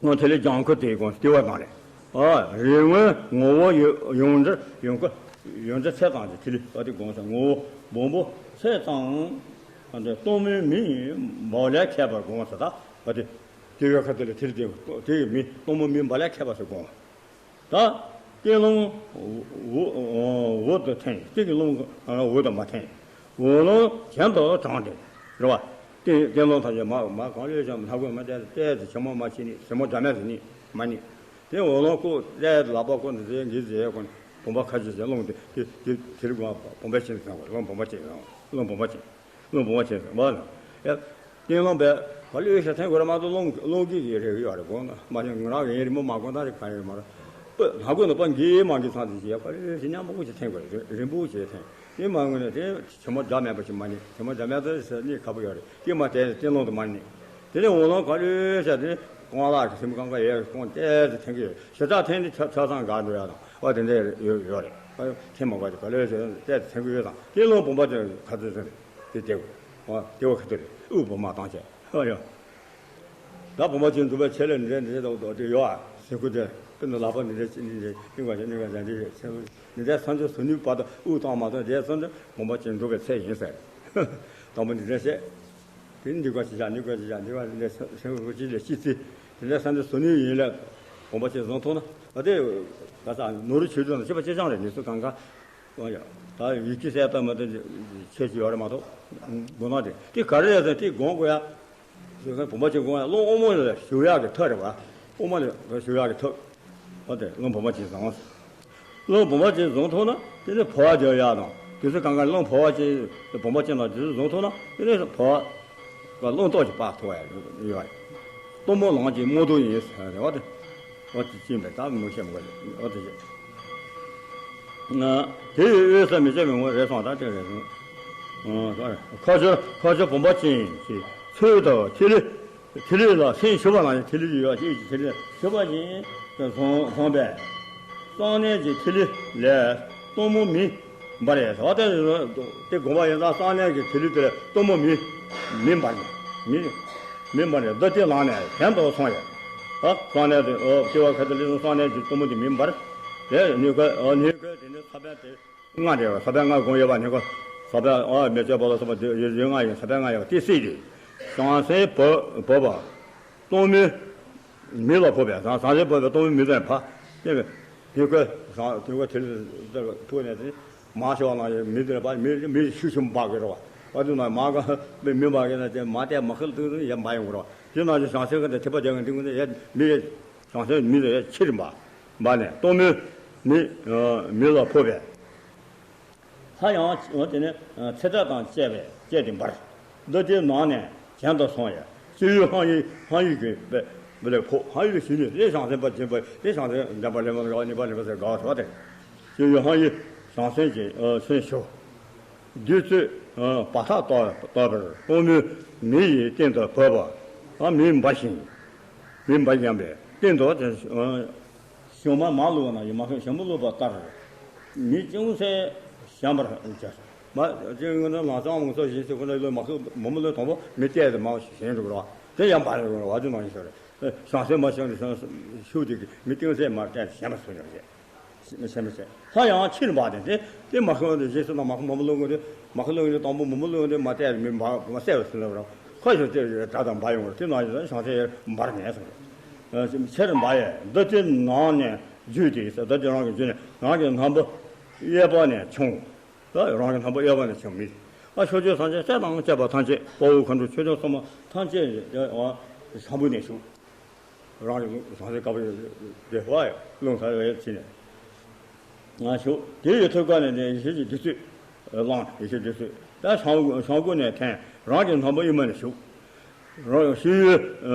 ལེ། ཐིག་ལེ་ལྗང་ཁུ་དེའི་གོང་ལྟེ་བ་དང་རེད། ཨ་རིགས་ལྔའི་ངོ་བོ་ཡོངས་འདྲིས་ཡོངས་ཁུ་ཡོངས་འདྲིས་ཚད་དང་གི་ཐིག་ལེ་བ་དེ་གོང་ས་ངོ་བོ་སྦོམ་པོ་ཚད་དང་། སྟོང་པའི་མིང་འབའ་ལས་ཁྱད་པར་གོང་ས་ད་བ་དེ། ལྟེ་བའི་ཁ་ཐིག་ལེ་ཐིག་ལེ་དེ་དེའི་མིང་སྟོང་པའི་མིང་འབའ་ལས་ཁྱད་པར་སུ་གོང་། ད་གཏན་རླུང་འོ་འོ་དུ་འཐེན། གཏིང་གི་རླུང་འོ་དུ་མ་འཐེན། འོག་རླུང་གྱེན་དུ་དྲངས་ཏེ་རེད་བ། གཏིང་གཏིང་རླུང་ཐམས་ཅད་མ་མ་གང་ལོས་ཀྱང་སྣ་སྒོ་མ་བལྟས་ཏེ་བལྟས་ཏེ་ཆེན་མོ་མ་བྱེད་ནི། ཆེན་མོ་འདྲ་མེད་ཟེར་ནི་མ་ནི། དེ་འོག་རླུང་བཀོག་བལྟས་ཏེ་ལག་པ་བཀོག་ནས་ཟེར་འགི་ཟེར་ཁོ་ནི་བུམ་པ་ཁ་ཅིག་ཟེར། རླུང་དེ་དེ་དེ་དེ་རིགས་བུམ་པ་ཅན་ཟེར། རླུང་བུམ་པ་ཅན། རླུང་བུམ་པ་ཅན། རླུང་བུམ་པ་ཅན་ཟེར་བ་ལ། ཡ། གཏིང་རླུང་བས་ག་ལེ་ཤ་འཐེན་དགོས་རེད་མ་གཏོགས་རླུང་རླུང་གིས་ཀྱི་རེ་གི་ཡོད་རེད་དགོངས་ན། མ་གཞི་ང་རང་གི་ཡིན་རི་མོ་མ་དགོངས་ད་རེ་ག་རེ་མ་རེད། ལྷ་གོས་ནི་པ་འགི་མ་འགི་ཚང་དེ་ཞེས་ག་ལེ་ཤ་མཉམ་པོ་ཅིག་འཐེན་དགོས་རེད། རིང་པོ་ཅིག་འཐེན། དེ་མ་ངོས་ནས་དེ་ཆེན་མོ་འདྲ་མེད་པ་ཞིག་མ་ནི། ཆེན་མོ་འདྲ་མེད་པ་ཟེར་ནི་ཁ་པོ་ཡོད་རེད། དེ་མ་དེ་གཏིང་རླུང་དུ་མ་ནི། དེ་ནས་འོག་རླུང་ག་ལེ་ཤ་དེ་རྐང་ལག་གི་སེམས་གང་ག་ཡས་རྐང་བལྟས་དེ་འཐེན་གི་ཡོད། ཞེ་དྲག་འཐེན་ནི་ཆ་ཆ་ཚང་འགག་འགྲོ་ཡ་དང་བ་དེ་འདྲ་ཡོད་ཡོད་རེད། འཐེན་མ་དགོས་ཀྱི་ག་ལེ་ཤ་བལྟས་དེ་འཐེན་གི་ཡོད་དང་། གཏིང་རླུང་བུམ་པ་དེ་ག་ཚོད་ཚོད་རེད། དེ་སྟེ། ཨ་ལྟེ་བ་ཁ་ཐུག་རེད། དབུགས་བུམ་པ་བཏང་བྱས། ཨ་ཡ། ད་བུམ་པ་ཅན་འགྲུབ་པའི་ཆེད་ལས་འདི་འདྲའི་འདི་འདྲའི་འདུག་འདི་འདྲའི་ཡོད་ཨ། ཟེར་ཁུ་འདི་དཔེར་ན་ལག་པ་འདི་འདྲའི་ཅི་འདི་འདྲའི་སྙིང་ག་ཞིག་སྙིང་ག་ཞིག་འདི་འདྲའི་ཆེ་འདི་འདྲའི་སེམས་ཅན་སོ་ནུས་བར་དུ་དབུགས་བཏང་མ་བཏང་འདི་སེམས་ཅན་བུམ་པ་ཅན་འགྲུབ་པའི་ཚད་ཡིན་ཟེར། དང་པོ་འདི་འདྲའི་བཤད། དེ་འདི་ག་ཅི་བྱ་འདི་ག་ཅི་བྱ་འདི་ག་འདི་འདྲའི་སེམས་ཅན་སོ་ཅི་ལས་ཅི་ཚེ་འདི་འདྲའི་སེམས་ཅན་སོ་ནུས་ཡིན་ལ་བུམ་པ་ཅན་བཟུང་ཐུབ་ན་ད་དེ་ག་ས་ནོར་ཆོས་ཚོགས་ན་ཤེས་པ་ཅི་ཅང་རེད། ནི་སུ་གང་ག་ཨོ་ཡ། ད་ཡིད་ཀྱི་གསལ་སྟོན་མ་དེ་ཆོས་ཀྱི་ཡོད་རེད་མ་གཏོགས། མདོར་ན་དེ་དེ་ག་རེ་རེད་ཟེར་དེ་དགོངས་དགོས་ཡ། ཟེར་ཁན་བུམ་པ་ཅན་དགོངས་ཡ། རླུང་དབུ་མ་ལ་ཞུགས་ཡག་གི་ཐབས་རེད་བ། དབུ་མ་ལ་ཞུགས་ཡག་གི་ཐབས། ཨོ་དེ་རླུང་བུམ་པ་ཅན་བཟང་། རླུང་བུམ་པ་ཅན་བཟང་ཐུབ་ན་དེ་ནི་འཕོ་བ་རྒྱག་ཡག་དང་དེ་ཚོ་གང་ག་རླུང་འཕོ་བ་ཅན་བུམ་པ་ཅན་དང་དེ་ཚོ་བཟང་ཐུབ་ན་དེ་ནི་འཕོ་བ། རླུང་རྟོགས་ཀྱི་བག་ཐུབ་ཡ་ཡོད་རེད། སྟོང་པ་ལམ་གྱི་རྨོངས་དུ་ཡིན་ཟེར་བ་དེ། འོ་དེ་ཅི་ཡིན་པས་ད་མི་ཤེས་མི་དགོས་རེད། འོ་དེ་བྱས། དེ་ཡི་དབུས་སུ་མི་བསྐྱོད་པའི་ངོ་བོ་རེད་སོང་། ད་དེ་རེད་སོང་། ཁ་ཆུ་ཁ་ཆུ་བུམ་པ་ཅན་གྱི་ཚུལ་དུ་ཐིག་ལེ་ཐིག་ལེ་ལ་སེམས་ཞུགས་པ་ན་ཐིག་ལེ་ཡོད་ཅེས་ཀྱི་ཐིག་ལེ་ཞུགས་པ་ཡིན་བཟུང་བཟུང་བས། གསང་གནས་ཀྱི་ཐིག་ལེ་ལས་སྟོང་པ་མིན་འབར་ཡང་ཟེར་བ་དེ་དེ་དགོངས་པ་ཡིན་ཙང་གསང་གནས་ཀྱི་ཐིག་ལེ་དེ་ལས་སྟོང་པ་མིན་མིན་འབར་ནས་མིན་མིན་འབར་ནས་རྡུལ་གཅིག་ལངས་ནས་གཞན་དུ་སོང་ཡང་། ཨ་གསང་གནས་དེ་ཨོ་སྐྱེ་བ་ཁ་ཐུག་ལས་བཟུང་གསང་གནས་ཀྱི་སྟོང་པ་དེ་མིན་འབར། དེ་ནུས་ཁ་ཨོ་ནུས་ཁ་དེ་ནི་ས་བོན་དེ་ལྔ་རེད་བ། ས་བོན་ལྔ་གང་ཡོད་པ་ནི་ཁོ་ས་བོན་ཨོ་མེ་ལྕེ་བ་ལ་སོགས་པ་དེ་ཡོད་ཡོད་ལྔ་ཡིན། ས་བོན་ལྔ་ཡོད་པ་དེ་སྲིད་དེ། བྱང་སེམས་བབས་བབས་པ། སྟོང་མི་མི་ལ་ཕོག་པས། བྱང་སེམས་བབས་པས་སྟོང་མི་མི་ལ་ཕ། དེ་བས་དེ་ཀོ་བྱང་དེ་ཀོ་དེ་ལ་ཕུག་ནས་དེ་མ་ཤི་བ་ན་ཡང་མི་དེ་ལ་ཕ་མི་མི་ཤུགས་ཆེན་པོ་འབར་གི་རེད་བ། བ་དུ་ན་མ་ག་མི་མི་འབར་གི་ན་དེ་མ་བལྟས་མ་ཁ་ལ་དུ་ཡ་མ་ཡོང་གི་རེད་བ། དེ་ན་ཅི་བྱང་སེམས་ཀ་དེ་ཐེབས་པ་རྒྱག་གི་འདི་ཀུན་དེ་ཡ་མི་ཡ་བྱང་སེམས་མི་ལ་ཡ་ཆེར་འབར་འབར་ནས་སྟོང་མི་མི་མི་ལ་ཕོག་པས། ཧ་ཡང་དེ་ནི་ཚེ་ཐག་དང་བཅས་པས་བཅས་ཏེ་འབར། འདི་དེ་ནང་ནས་གྱེན་དུ་སོང་ཡང་སྤྱི་བོའི་ཧང་ཡིག་ཧང་ཡིག་གི་པའི་པའི་ལས་ཕོག། ཧང་ཡིག་ལས་ཞུས་ནས་དེ་བྱང་སེམས་པ་སྦྱིན་པ་དེ་བྱང་སེམས་འདྲེན་པ་ལེན་པ་ལ་གནས་པ་ལེན་པ་ཟེར་དགའ་བ་ཟེར་བ་དེ། སྤྱི་བོའི་ཧང་ཡིག་བྱང་སེམས་ཀྱི་སེམས་ཞུགས། བདུད་རྩི་བ་ཐག་བཏགས་བཏགས་པར་སྟོང་མི་མི་ཡི་སྟེང་དུ་བབས་པ། མི་འབར་ཞིང་། མི་འབར་ཞིང་པའི་སྟེང་དུ་དེ། ཞོ་མ་མ་བླུགས་པ་ན་ཡོད་མ་ཤོང་ཞོ་མོ་བླུགས་པ་ལྟར། མི་ཅུང་ཟད་བྱམས་པར་བྱ། མ་ཅིག་ཡོད་ན་ལང་ཚང་མང་ཚོགས་བཞིན་ཟེར་ཁོ་ན་ལོ་མ་ཤོང་མོ་མོ་ལོ་དང་པོ་མི་བལྟས་ཏེ་མ་གཞན་འགྲོ་ར་དེ་ཡང་འབར་རེ་ར་བ་དུ་ནང་ཡིན་ཟེར། བྱང་སེམས་མ་བྱང་ནས་ཤུགས་དེ་གི་མི་ཅུང་ཟད་མར་བལྟས་ཞེན་པ་སོ་ཉོ་བྱེད། ཞེན་པ་བྱེད། ལྷ་ཡང་ཕྱིར་འབར་ཏེ་དེ་དེ་མ་ཤོང་དེ་རྗེས་སུ་ན་མ་ཤོང་མོ་མོ་ལོ་ངོ་དེ་མ་ཤོང་ལོ་ངོ་དེ་དང་པོ་མོ་མོ་ལོ་ངོ་དེ་མ་བལྟས་མི་འབར་མ་བསད་པ་སུ་ལ་ར་ཁོ་ཞོ་དེ་དགྲ་དང་འབར་ཡོང་བ་དེ་ནང་ཡིན་ན་བྱང་སེམས་འབར་ངེས་སོ། ཕྱིར་འབར་ཡས་འདི་ལྟའི་ནང་ནས་བརྒྱུད་དེ་ཟེར། ད་དེ་རང་གི་རྒྱུད་ནས་རང་གི་སྣམ་བུ་གཡས་པ་ནས་བྱུང་། ད་རང་གི་སྣམ་བུ་གཡས་པ་ནས་བྱུང་མི། ཨ་ཕྱོགས་བཅུའི་སངས་རྒྱས་སྲས་དང་བཅས་པ་ཐམས་ཅད་དཔའ་བོ་མཁའ་འགྲོ་ཆོས་སྐྱོང་སྲུང་མ་ཐམས་ཅད་ཡང་ཟངས་བུ་ནས་བྱུང་། རང་གི་ཟངས་ཟེར་དཀར་པོ་དེ་བ་ཡང་རླུང་ས་ཡོད་ཡོད་ཕྱིན་ནས། ང་ཞུ། དེ་ཡི་ཐོད་ཀ་ནས་ནི་ཡེ་ཤེས་ཀྱི་བདུད་རྩི་བླངས། ཡེ་ཤེས་བདུད་རྩི་ད་བྱང་བྱང་སྒོ་ནས་འཐེན། རང་གི་སྣམ་བུ་གཡོན་མ་ནས་ཞུགས། རང་ཤེས་ཡོན་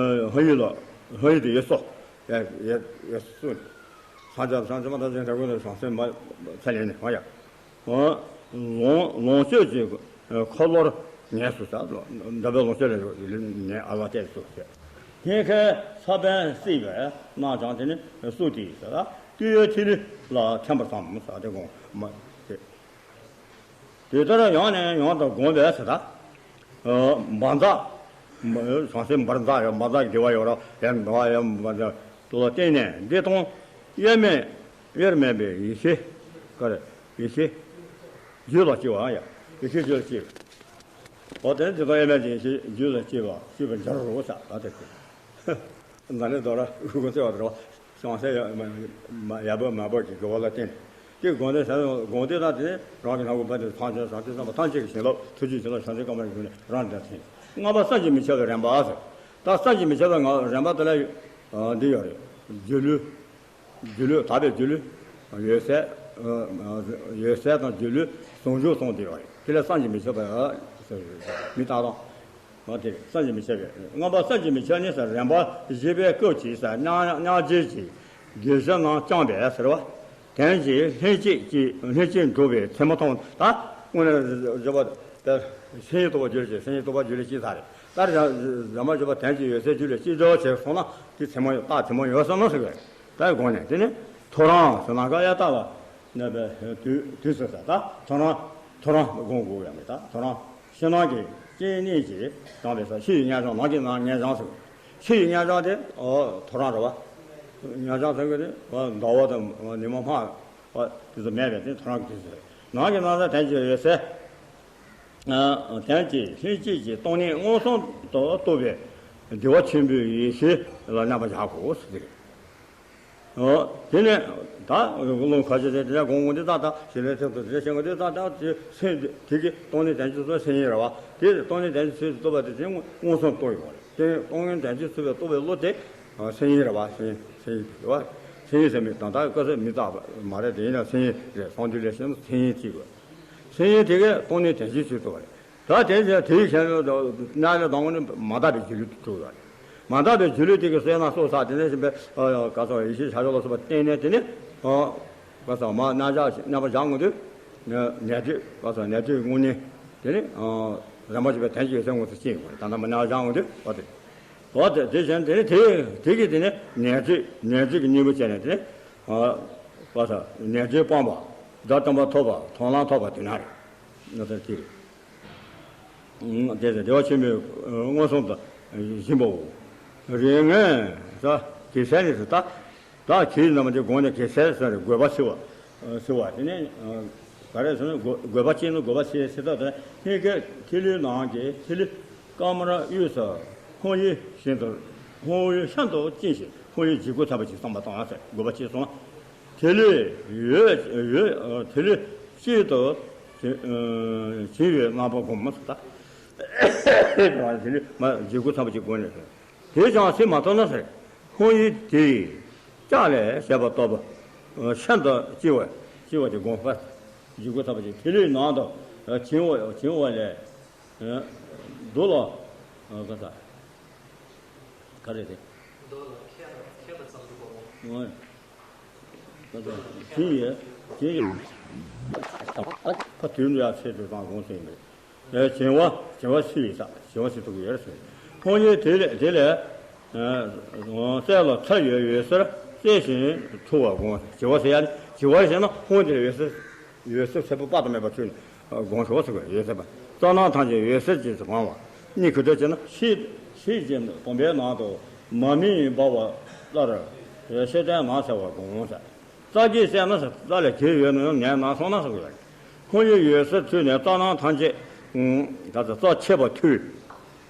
ཧ་ཡུལ་ལ་ཧ་ཡུལ་དུ་ཡེ་སོ། ཡ་ཡ་ཡ་སོ། སངས་རྒྱས་སངས་རྒྱས་མ་ཐག་ཅན་དྲག་པོ་ནས་བྱང་སེམས་མ་ཚད་ལེན་ནས་ཧ་ཡ། ལོངས་ལོངས་སྤྱོད་ཀྱི་འཁོར་ལོར་ངལ་གསོ་བྱ། འདོད་པའི་ལོངས་སྤྱོད་ལ་ངལ་ཨ་ལ་བལྟས་སོ་ཞེས། དེ་ཁའི་ས་བོན་བསྲེགས་པས་ན་ཀྱང་དེ་ནི་སུ་དེ་ཡིས་ཟེར། ལྟེ་བའི་ཐིག་ལེ་ལ་ཐིམ་པར་བསམ་ཟེར། དེ་དགོངས་མ་དེ། དེ་ལྟར་ཡང་ནས་ཡང་དུ་བསྒོམས་པས་ཟེར་ད། འབར་འཛག་བྱང་སེམས་འབར་འཛག་ཡང་འབར་འཛག་གི་བདེ་བ་ཡོད་ར་ཡང་འབར་བ་ཡང་འབར་འཛག་དུ་ལ་བརྟེན་ནས་འདི་དང་དབྱེར་མེད་དབྱེར་མེད་པའི་ཡེ་ཤེས་ཀར་ཡེ་ཤེས་རྒྱུད་ལ་སྐྱེ་བ་ཡང་ཡེ་ཤེས་རྒྱུད་ལ་སྐྱེ། འོ་དེ་འདི་དང་དབྱེར་མེད་ཀྱི་ཡེ་ཤེས་རྒྱུད་ལ་སྐྱེ་བ་སྐྱེ་བར་འགྱུར་རོ་ཟེར་ད་དེ་སྐད། ད་ནི་དོ་ར་ཧུ་གོ་ཚེ་བ་དོ་ར་བྱང་སེམས་ཡ་མ་ཡ་བ་མ་བ་གི་དགེ་བ་ལ་བརྟེན། དེ་དགོངས་དེ་ཟ་དགོངས་དེ་དང་དེ་རང་གི་ནང་གོ་བ་དེ་ཐམས་ཅད་བྱང་སེམས་བསམ་པ་ཐམས་ཅད་ཀྱི་བྱིན་རླབས་ཐུགས་རྗེ་བྱིན་རླབས་བྱང་སེམས་ཀ་མ་རིག་ནས་རང་དེ་འཐེན། ལྔ་པ་བསམ་གྱིས་མི་ཁྱབ་པའི་རིམ་པ་ཟེར། ད་བསམ་གྱིས་མི་ཁྱབ་པའི་ང་རིམ་པ་དེ་ལ་འདི་ཡོད་རེད། སྒྱུ་ལུས། སྒྱུ་ལུས་དག་པའི་སྒྱུ་ལུས། འོད་གསལ། འོད་གསལ་དང་སྒྱུ་ལུས་ཟུང་འཇུག་གསུམ་དེ་ཡོད་རེད། དེ་ལ་བསམ་གྱིས་མི་ཁྱབ་པ་མི་རྟག་དང་། འོ་དེ་བསམ་གྱིས་མི་ཁྱབ་པའི་ལྔ་པ་བསམ་གྱིས་མི་ཁྱབ་ནི་ཟེར་རིམ་པ་བཞི་པའི་སྐབས་ཀྱི་ཟེར་སྙིང་སྙིང་རྗེ་གི་དགེ་བཤེས་རྣམས་བསྐྱངས་པས་ཟེར་བ། དོན་གྱི་ལྷན་སྐྱེས་ཀྱི་ལྷན་སྐྱེས་འགྲོ་བའི་མཚན་མ་མཐོང་ད་དངོས་གནས་བརྗོད་པ་ད་མཚན་ཉིད་རྟོགས་པ་རྒྱུད་ལ་སྐྱེས། མཚན་ཉིད་རྟོགས་པ་རྒྱུད་ལ་སྐྱེས་ཚར་རེད། ད་རེས་ཟ་མ་བརྗོད་པ་དོན་གྱི་འོད་གསལ་རྒྱུད་ལ་སྐྱེས་འགྲོ་བྱས་སོང་ན་དེ་མཚན་མ་ཡོད་རྟགས་མཚན་མ་ཡོད་བསམ་ན་ཟེར་བས། ད་དགོངས་ནས་དེ་ནི་ཐོ་རངས་ཟེར་ན་ཀ་ཡ་ལྟ་བ་ནས་པའི་དུས་དུས་སུ་ཟེར་ད་ཐོ་རངས་ཐོ་རངས་དགོངས་དགོས་ཡ་མེད། ད་ཐོ་རངས་ཕྱི་ནང་གི་སྐྱེ་གནས་ཀྱི་དང་བའི་ས་ཕྱི་ཡི་ཉ་ལྗང་ནང་གི་ནང་ཉ་ལྗང་ཟེར། ཕྱི་ཡི་ཉ་ལྗང་དེ་ཨོ་ཐོ་རངས་རེད་བ། ཉ་ལྗང་ཟེར་གི་དེ་ཟླ་བ་དང་ཉི་མ་སྔ་བ་དེ་ཚོ་མེད་པས་དེ་ཐོ་རངས་ཀྱི་དུས་སུ་ནང་གི་ནང་ཟེར་དོན་གྱི་འོད་གསལ། དོན་གྱི་ལྷན་སྐྱེས་ཀྱི་སྟོང་ཉིད་མངོན་སུམ་དུ་རྟོགས་པའི་བདེ་བ་ཆེན་པོའི་ཡེ་ཤེས་ལ་རྣམ་པར་བཞག་གོ་ཟེར། དེ་ནས་ད་རླུང་ཁ་ཤས་དེ་དེ་དགོངས་དགོངས་དེ་ད་ད་ཞི་ལྷའི་ཚུལ་དུ་དེ་བྱེད་དགོས་དེ་ད་ད་དེ་སེམས་དེ་གི་སྟོང་ཉིད་དོན་གྱི་ཚུལ་སེམས་ཡིན་རེད་བ། དེ་སྟོང་ཉིད་དོན་གྱི་ཚུལ་དུ་རྟོགས་པ་དེ་དེ་མངོན་སུམ་རྟོགས་ཡོང་བ་རེད། དེ་སྟོང་ཉིད་དོན་གྱི་ཚུལ་དུ་རྟོགས་པའི་བློ་དེ་སེམས་ཡིན་རེད་བ། སེམས་སེམས་ཡིན་རེད་བ། སེམས་ཡིན་ཟེར་མི་དང་ད་སྐབས་སུ་མི་རྟག་པ་མ་རེད། དེ་ཡིན་ན་སེམས་ཡིན་རེད། སང་དུས་ལས་བྱེད་ན་སེམས་ཡིན་ཅིག་དགོས། སེམས་ཡིན་དེ་གས་སྟོང་ཉིད་དོན་གྱི་ཚུལ་རྟོགས་པ་རེད། ད་དེ་ཚེ་དེའི་ཞལ་ནས་གནས་ལས་དང་པོ་ནི་མ་དག་པའི་སྒྱུ་ལུས་དུ་གྲུབ་ཡོད་རེད། མ་དག་པའི་སྒྱུ་ལུས་དེ་གི་སེར་སྣ་སོ་ས་དེ་ནས་བཞིན་པའི་ག་སོགས་ཡེ་ཤེས་ཤར་ཕྱོགས་ལ་སོགས་པ་བསྟན་ནས་དེ་ནི་ག་སོགས་མ་རྣམ་གཞག་རྣམ་པར་བཞག་ངོ་དུས་ནས་དུས་ག་སོགས་ནས་དུས་དངོས་གནས་དེ་ནི་རིམ་པ་བཞི་པའི་དོན་གྱི་འོད་གསལ་དངོས་སུ་སྐྱེ་ཡོང་བ་རེད། ད་རྣམ་པར་རྣམ་བཞག་ངོ་དུས་འོ་དེ་འོ་དེ་དེ་བཞིན་དེ་ནི་དེ་དེ་གི་དེ་ནི་ནས་དུས་ནས་དུས་ཀྱི་གཉེན་པོ་བྱས་ནས་དེ་ནི་ག་སོགས་ནས་དུས་སྤངས་པ་བརྡ་སྟོན་པ་ཐོབ་པ་མཐོང་ལམ་ཐོབ་པ་དེ་ན་རེད། ང་ཚོ་དེ་རེད། དེ་ཚེ་བདེ་བ་ཆེན་པོའི་མངོན་སུམ་དུ་བཞེངས་པའོ། རིགས་ངན་ཟེར་གེགས་སེལ་ནི་ཟེར་ད། ད་གེགས་རྣམས་དེ་དགོངས་ནས་གེགས་སེལ་ཟེར་རེད། རྒོད་པ་སེལ་བ་སེལ་བ་དེ་ནི་ག་རེ་ཟེར་ན་རྒོད་རྒོད་པ་སྐྱེས་ན་རྒོད་པ་སེལ་སེལ་ད་དེ་ནི་ཐིག་ལེའི་ནང་གི་ཐིག་ལེ་ ཀ་མ་ར་དབུས་སུ་ཧཱུྃ་ཡིག་ཤིན་ཏུ། ཧཱུྃ་ཡིག་ཤིན་ཏུ་གཅིན་ཞིང་ཧཱུྃ་ཡིག་ལྗིད་ཁོག་ཚ་པོ་ཅིག་བསམ་པ་བཏང་ཟེར། དགོས་པ་ཅིག་སོང་། དེ་ལས་འོད་འོད་དེ་ལས་ཤིན་ཏུ་བྱིང་བའི་རྣམ་པ་བསྒོམ་ཟེར། ད་དེ་ལས་མ་ལྗིད་ཁོག་ཚ་པོ་ཅིག་བསྒོམ་ནས། དེས་ཀྱང་ཚིག་མ་ཐོབ་ན་ཟེར། ཧཱུྃ་ཡིག་དེ་ཡི་ལྕགས་ལས་བྱས་པ་ལྟ་བུ་ཤིན་ཏུ་ལྕི་བ་ལྕི་བ་དེ་བསྒོམ་པ། ལྗིད་ཁོག་ཚ་པོ་ཅིག་དེ་ལས་ནང་དུ་བྱིང་བ་བྱིང་བ་ལས། མདོ་ལ། ག་ས། ག་རེ་རེད། མདོ་ལ་མཁས་པ་མཁས་པ་ཙམ་དུ་གོ། ཨོ། ག་ས། བྱིང་ཡས་བྱིང་ཡས། ཕ་དུས་འདི་ཡང་ཚེ་དུས་དང་གོང་ཟིན་པས། བྱིང་བ་བྱིང་བ་སྲིད་ཡིན་ས་བྱིང་བ་སྲིད་ཐུབ་ཀྱི་ཡོད་ཟེར། ཁོང་གཉིས་དེ་ལས་དེ་ལས། རྩལ་ལ་ཚ་ཡོད་འོད་གསལ་གསལ་ཞིང་འཁྲུལ་བ་བསྒོམ། བྱིང་བ་ཟེར་ཡ་ནི་བྱིང་བ་ཟེར་ན་ཧཱུྃ་དེ་ལ་འོད་གསལ། འོད་གསལ་ཚ་པོ་དཔག་ཏུ་མེད་པ་ཚུད་ནས་བསྒོམ་ཆོག་ཟེར་དགོས། འོད་གསལ་པ། རྩ་རྣམས་ཐམས་ཅད་འོད་གསལ་གྱིས་གང་བ། གཉིད་ཁུག་འདྲ་བྱས་ན་ཤེས་ཤེས་ཀྱི་བུམ་པའི་ནང་དུ་མ་རྨོས་འབར་བ་ལྟར་ཤེས་ལྡན་ནང་གསལ་བར་བསྒོམ་ཟེར། རྩ་རྒྱུས་གསལ་ན་ཟེར། རྩ་ལས་གྱེས་ཡོད་ན་ཡང་ངའི་ནང་སོང་ན་ཟེར་དགོས། ཧཱུྃ་ཡིག་འོད་གསལ་ཚུད་ནས་རྩ་རྣམས་ཐམས་ཅད་ད་ལྟ་རྩ་ཆད་པ་ཐུལ།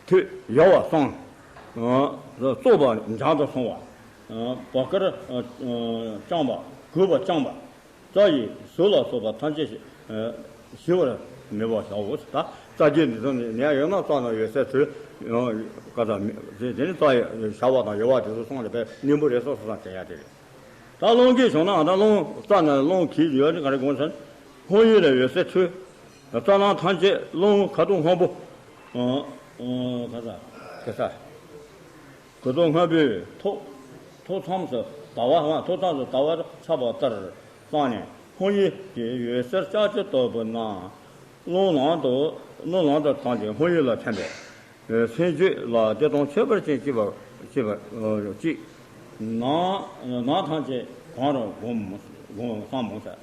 ཐུལ་ཡལ་བ་སངས། རྩུབ་པ་འཇམ་དུ་སོང་བ། བག་དཀར་བཅིངས་པ་གུས་པ་བཅིངས་པ། རྩ་ཡི་ཟུག་ལ་སོགས་པ་ཐམས་ཅད་ཞི་བར་མི་འབར་བྱའོ། ད་རྩ་རྒྱུས་འདི་ཚོ་ནི་ནད་ཡོད་ན་རྩ་ནས་འོད་གསལ་ཚུལ་ཡང་བཀའ་ལྟར་དེ་ནི་རྩ་ཡི་བྱ་བ་དང་ཡལ་བ་དེ་ཚོ་སོང་ལ་བས་སྙིང་པོ་རེ་སོ་སོ་སང་དྲན་ཡ་དེ་རེད། ད་རླུང་གིས་བྱུང་ན་ཨ་ད་རླུང་རྩ་ནས་རླུང་གིས་ཡོད་ནི་ག་རེ་དགོངས་ཟེར། ཧཱུྃ་ཡིག་ལས་འོད་གསལ་ཚུལ། རྩ་རྣམས་ཐམས་ཅད་རླུང་ཁ་དོག་སྔོན་པོ། ཨ་ཨ་ག་ས་ག་ས། གོས་ཐོག་སྔོན་པོས་ཐོག་ཐོག་མཚམས་སུ་ཟླ་བ་ཐོག་མཚམས་སུ་ཟླ་བ་ཆགས་པ་ལྟར་བསམས་ནས་ཧཱུྃ་ཡིག་གི་འོད་ཟེར་ལྕགས་ཀྱུ་ལྟ་བུ་རྣམས་རླུང་ལམ་དུ་རླུང་ལམ་དུ་བཏང་སྟེ་ཧཱུྃ་ཡིག་ལ་ཐིམ་པས་སེམས་རྒྱུད་ལ་བདེ་སྟོང་ཁྱད་པར་ཅན་སྐྱེས་པ་སྐྱེས་པ་ཅིག་ནང་ནང་ཐམས་ཅད་གང་རུང་བསྒོམ་བསྒོམ་བསམ་མོ་ཟེར།